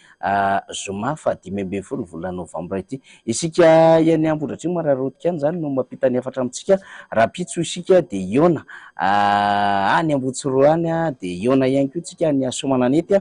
zoma faha 15 ny volana novambra ity. Isika eny Ambohidratrimo Mararotika any izany no mampita ny hafatra amintsika. Rahampitso isika dia hihaona any Ambohitsoroa any, dia hihaona ihany koa isika any Soamananety,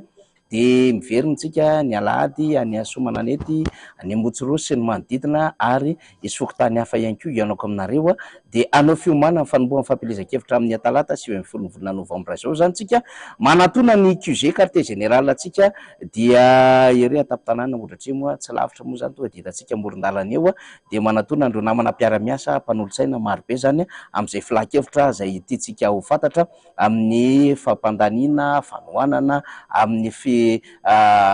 dia miverina isika ny alahady any Soamananety, any Ambohitsoroa sy ny manodidina ary hisy fokontany hafa ihany koa hihaonako aminareo. Dia hanao fiomanana ny fanombohan'ny fampielezan-kevitra amin'ny talata 19 ny volana novambra izao izany isika. Manatona ny QG, quartier général, antsika dia ery an-tampon-tanàna Ambohidratrimo, tsy lavitra moa izany tonga dia hitantsika amoron-dalana eo, dia manatona an'ireo namana mpiara-miasa, mpanolotsaina marobe izany amin'izay filan-kevitra izay tiantsika ho fantatra amin'ny fampandaniana, fanohanana, amin'ny fi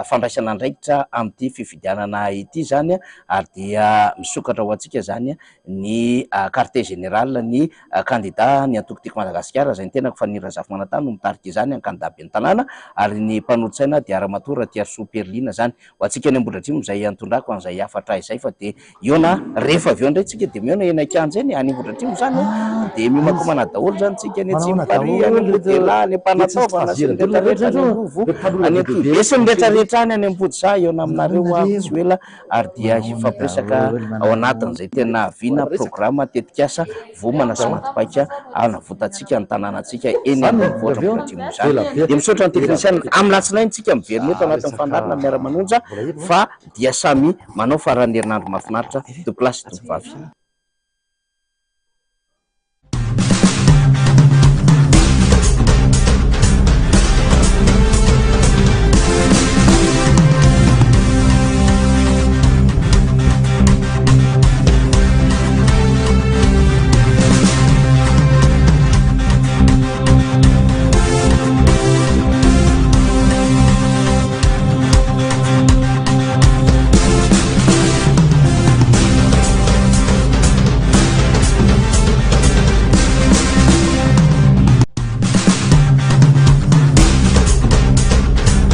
fandraisana andraikitra amin'ity fifidianana ity izany ary dia misokatra ho antsika izany ny quartier général ny kandida ny antoko Tiako Madagasikara izay ny tenako Faniry Razafimanantany no mitarika izany ny kandida ben'ny tanàna ary ny mpanolotsaina dia Ramatoa Ratiarisoa Perline izany ho antsika any Ambohidratrimo izay antondrako an'izay hafatra izay fa dia hihaona rehefa avy eo indray tsika dia mihaona eny an-kianja eny any Ambohidratrimo izany dia miomankomana daholo izany tsika any Atsimparihy any Ambodelahy any Ampanataovana sy ny rehetra rehetra any Ambovo any Antohibe sy ny rehetra rehetra any any Ambodisaha hihaona aminareo aho tsy ho ela ary dia hifampiresaka ao anatin'izay tena vina, programa, tetikasa voamana sy maty paika hanavotantsika ny tanànantsika eny ambanivohitra Ambohidratrimo izany. Dia misaotra ny teknisianina. Amin'ny alatsinainy tsika miverina eto anatin'ny fandaharana miara-manonja fa dia samy manao faran'ny herinandro mahafinaritra tompokolahy sy tompovavy.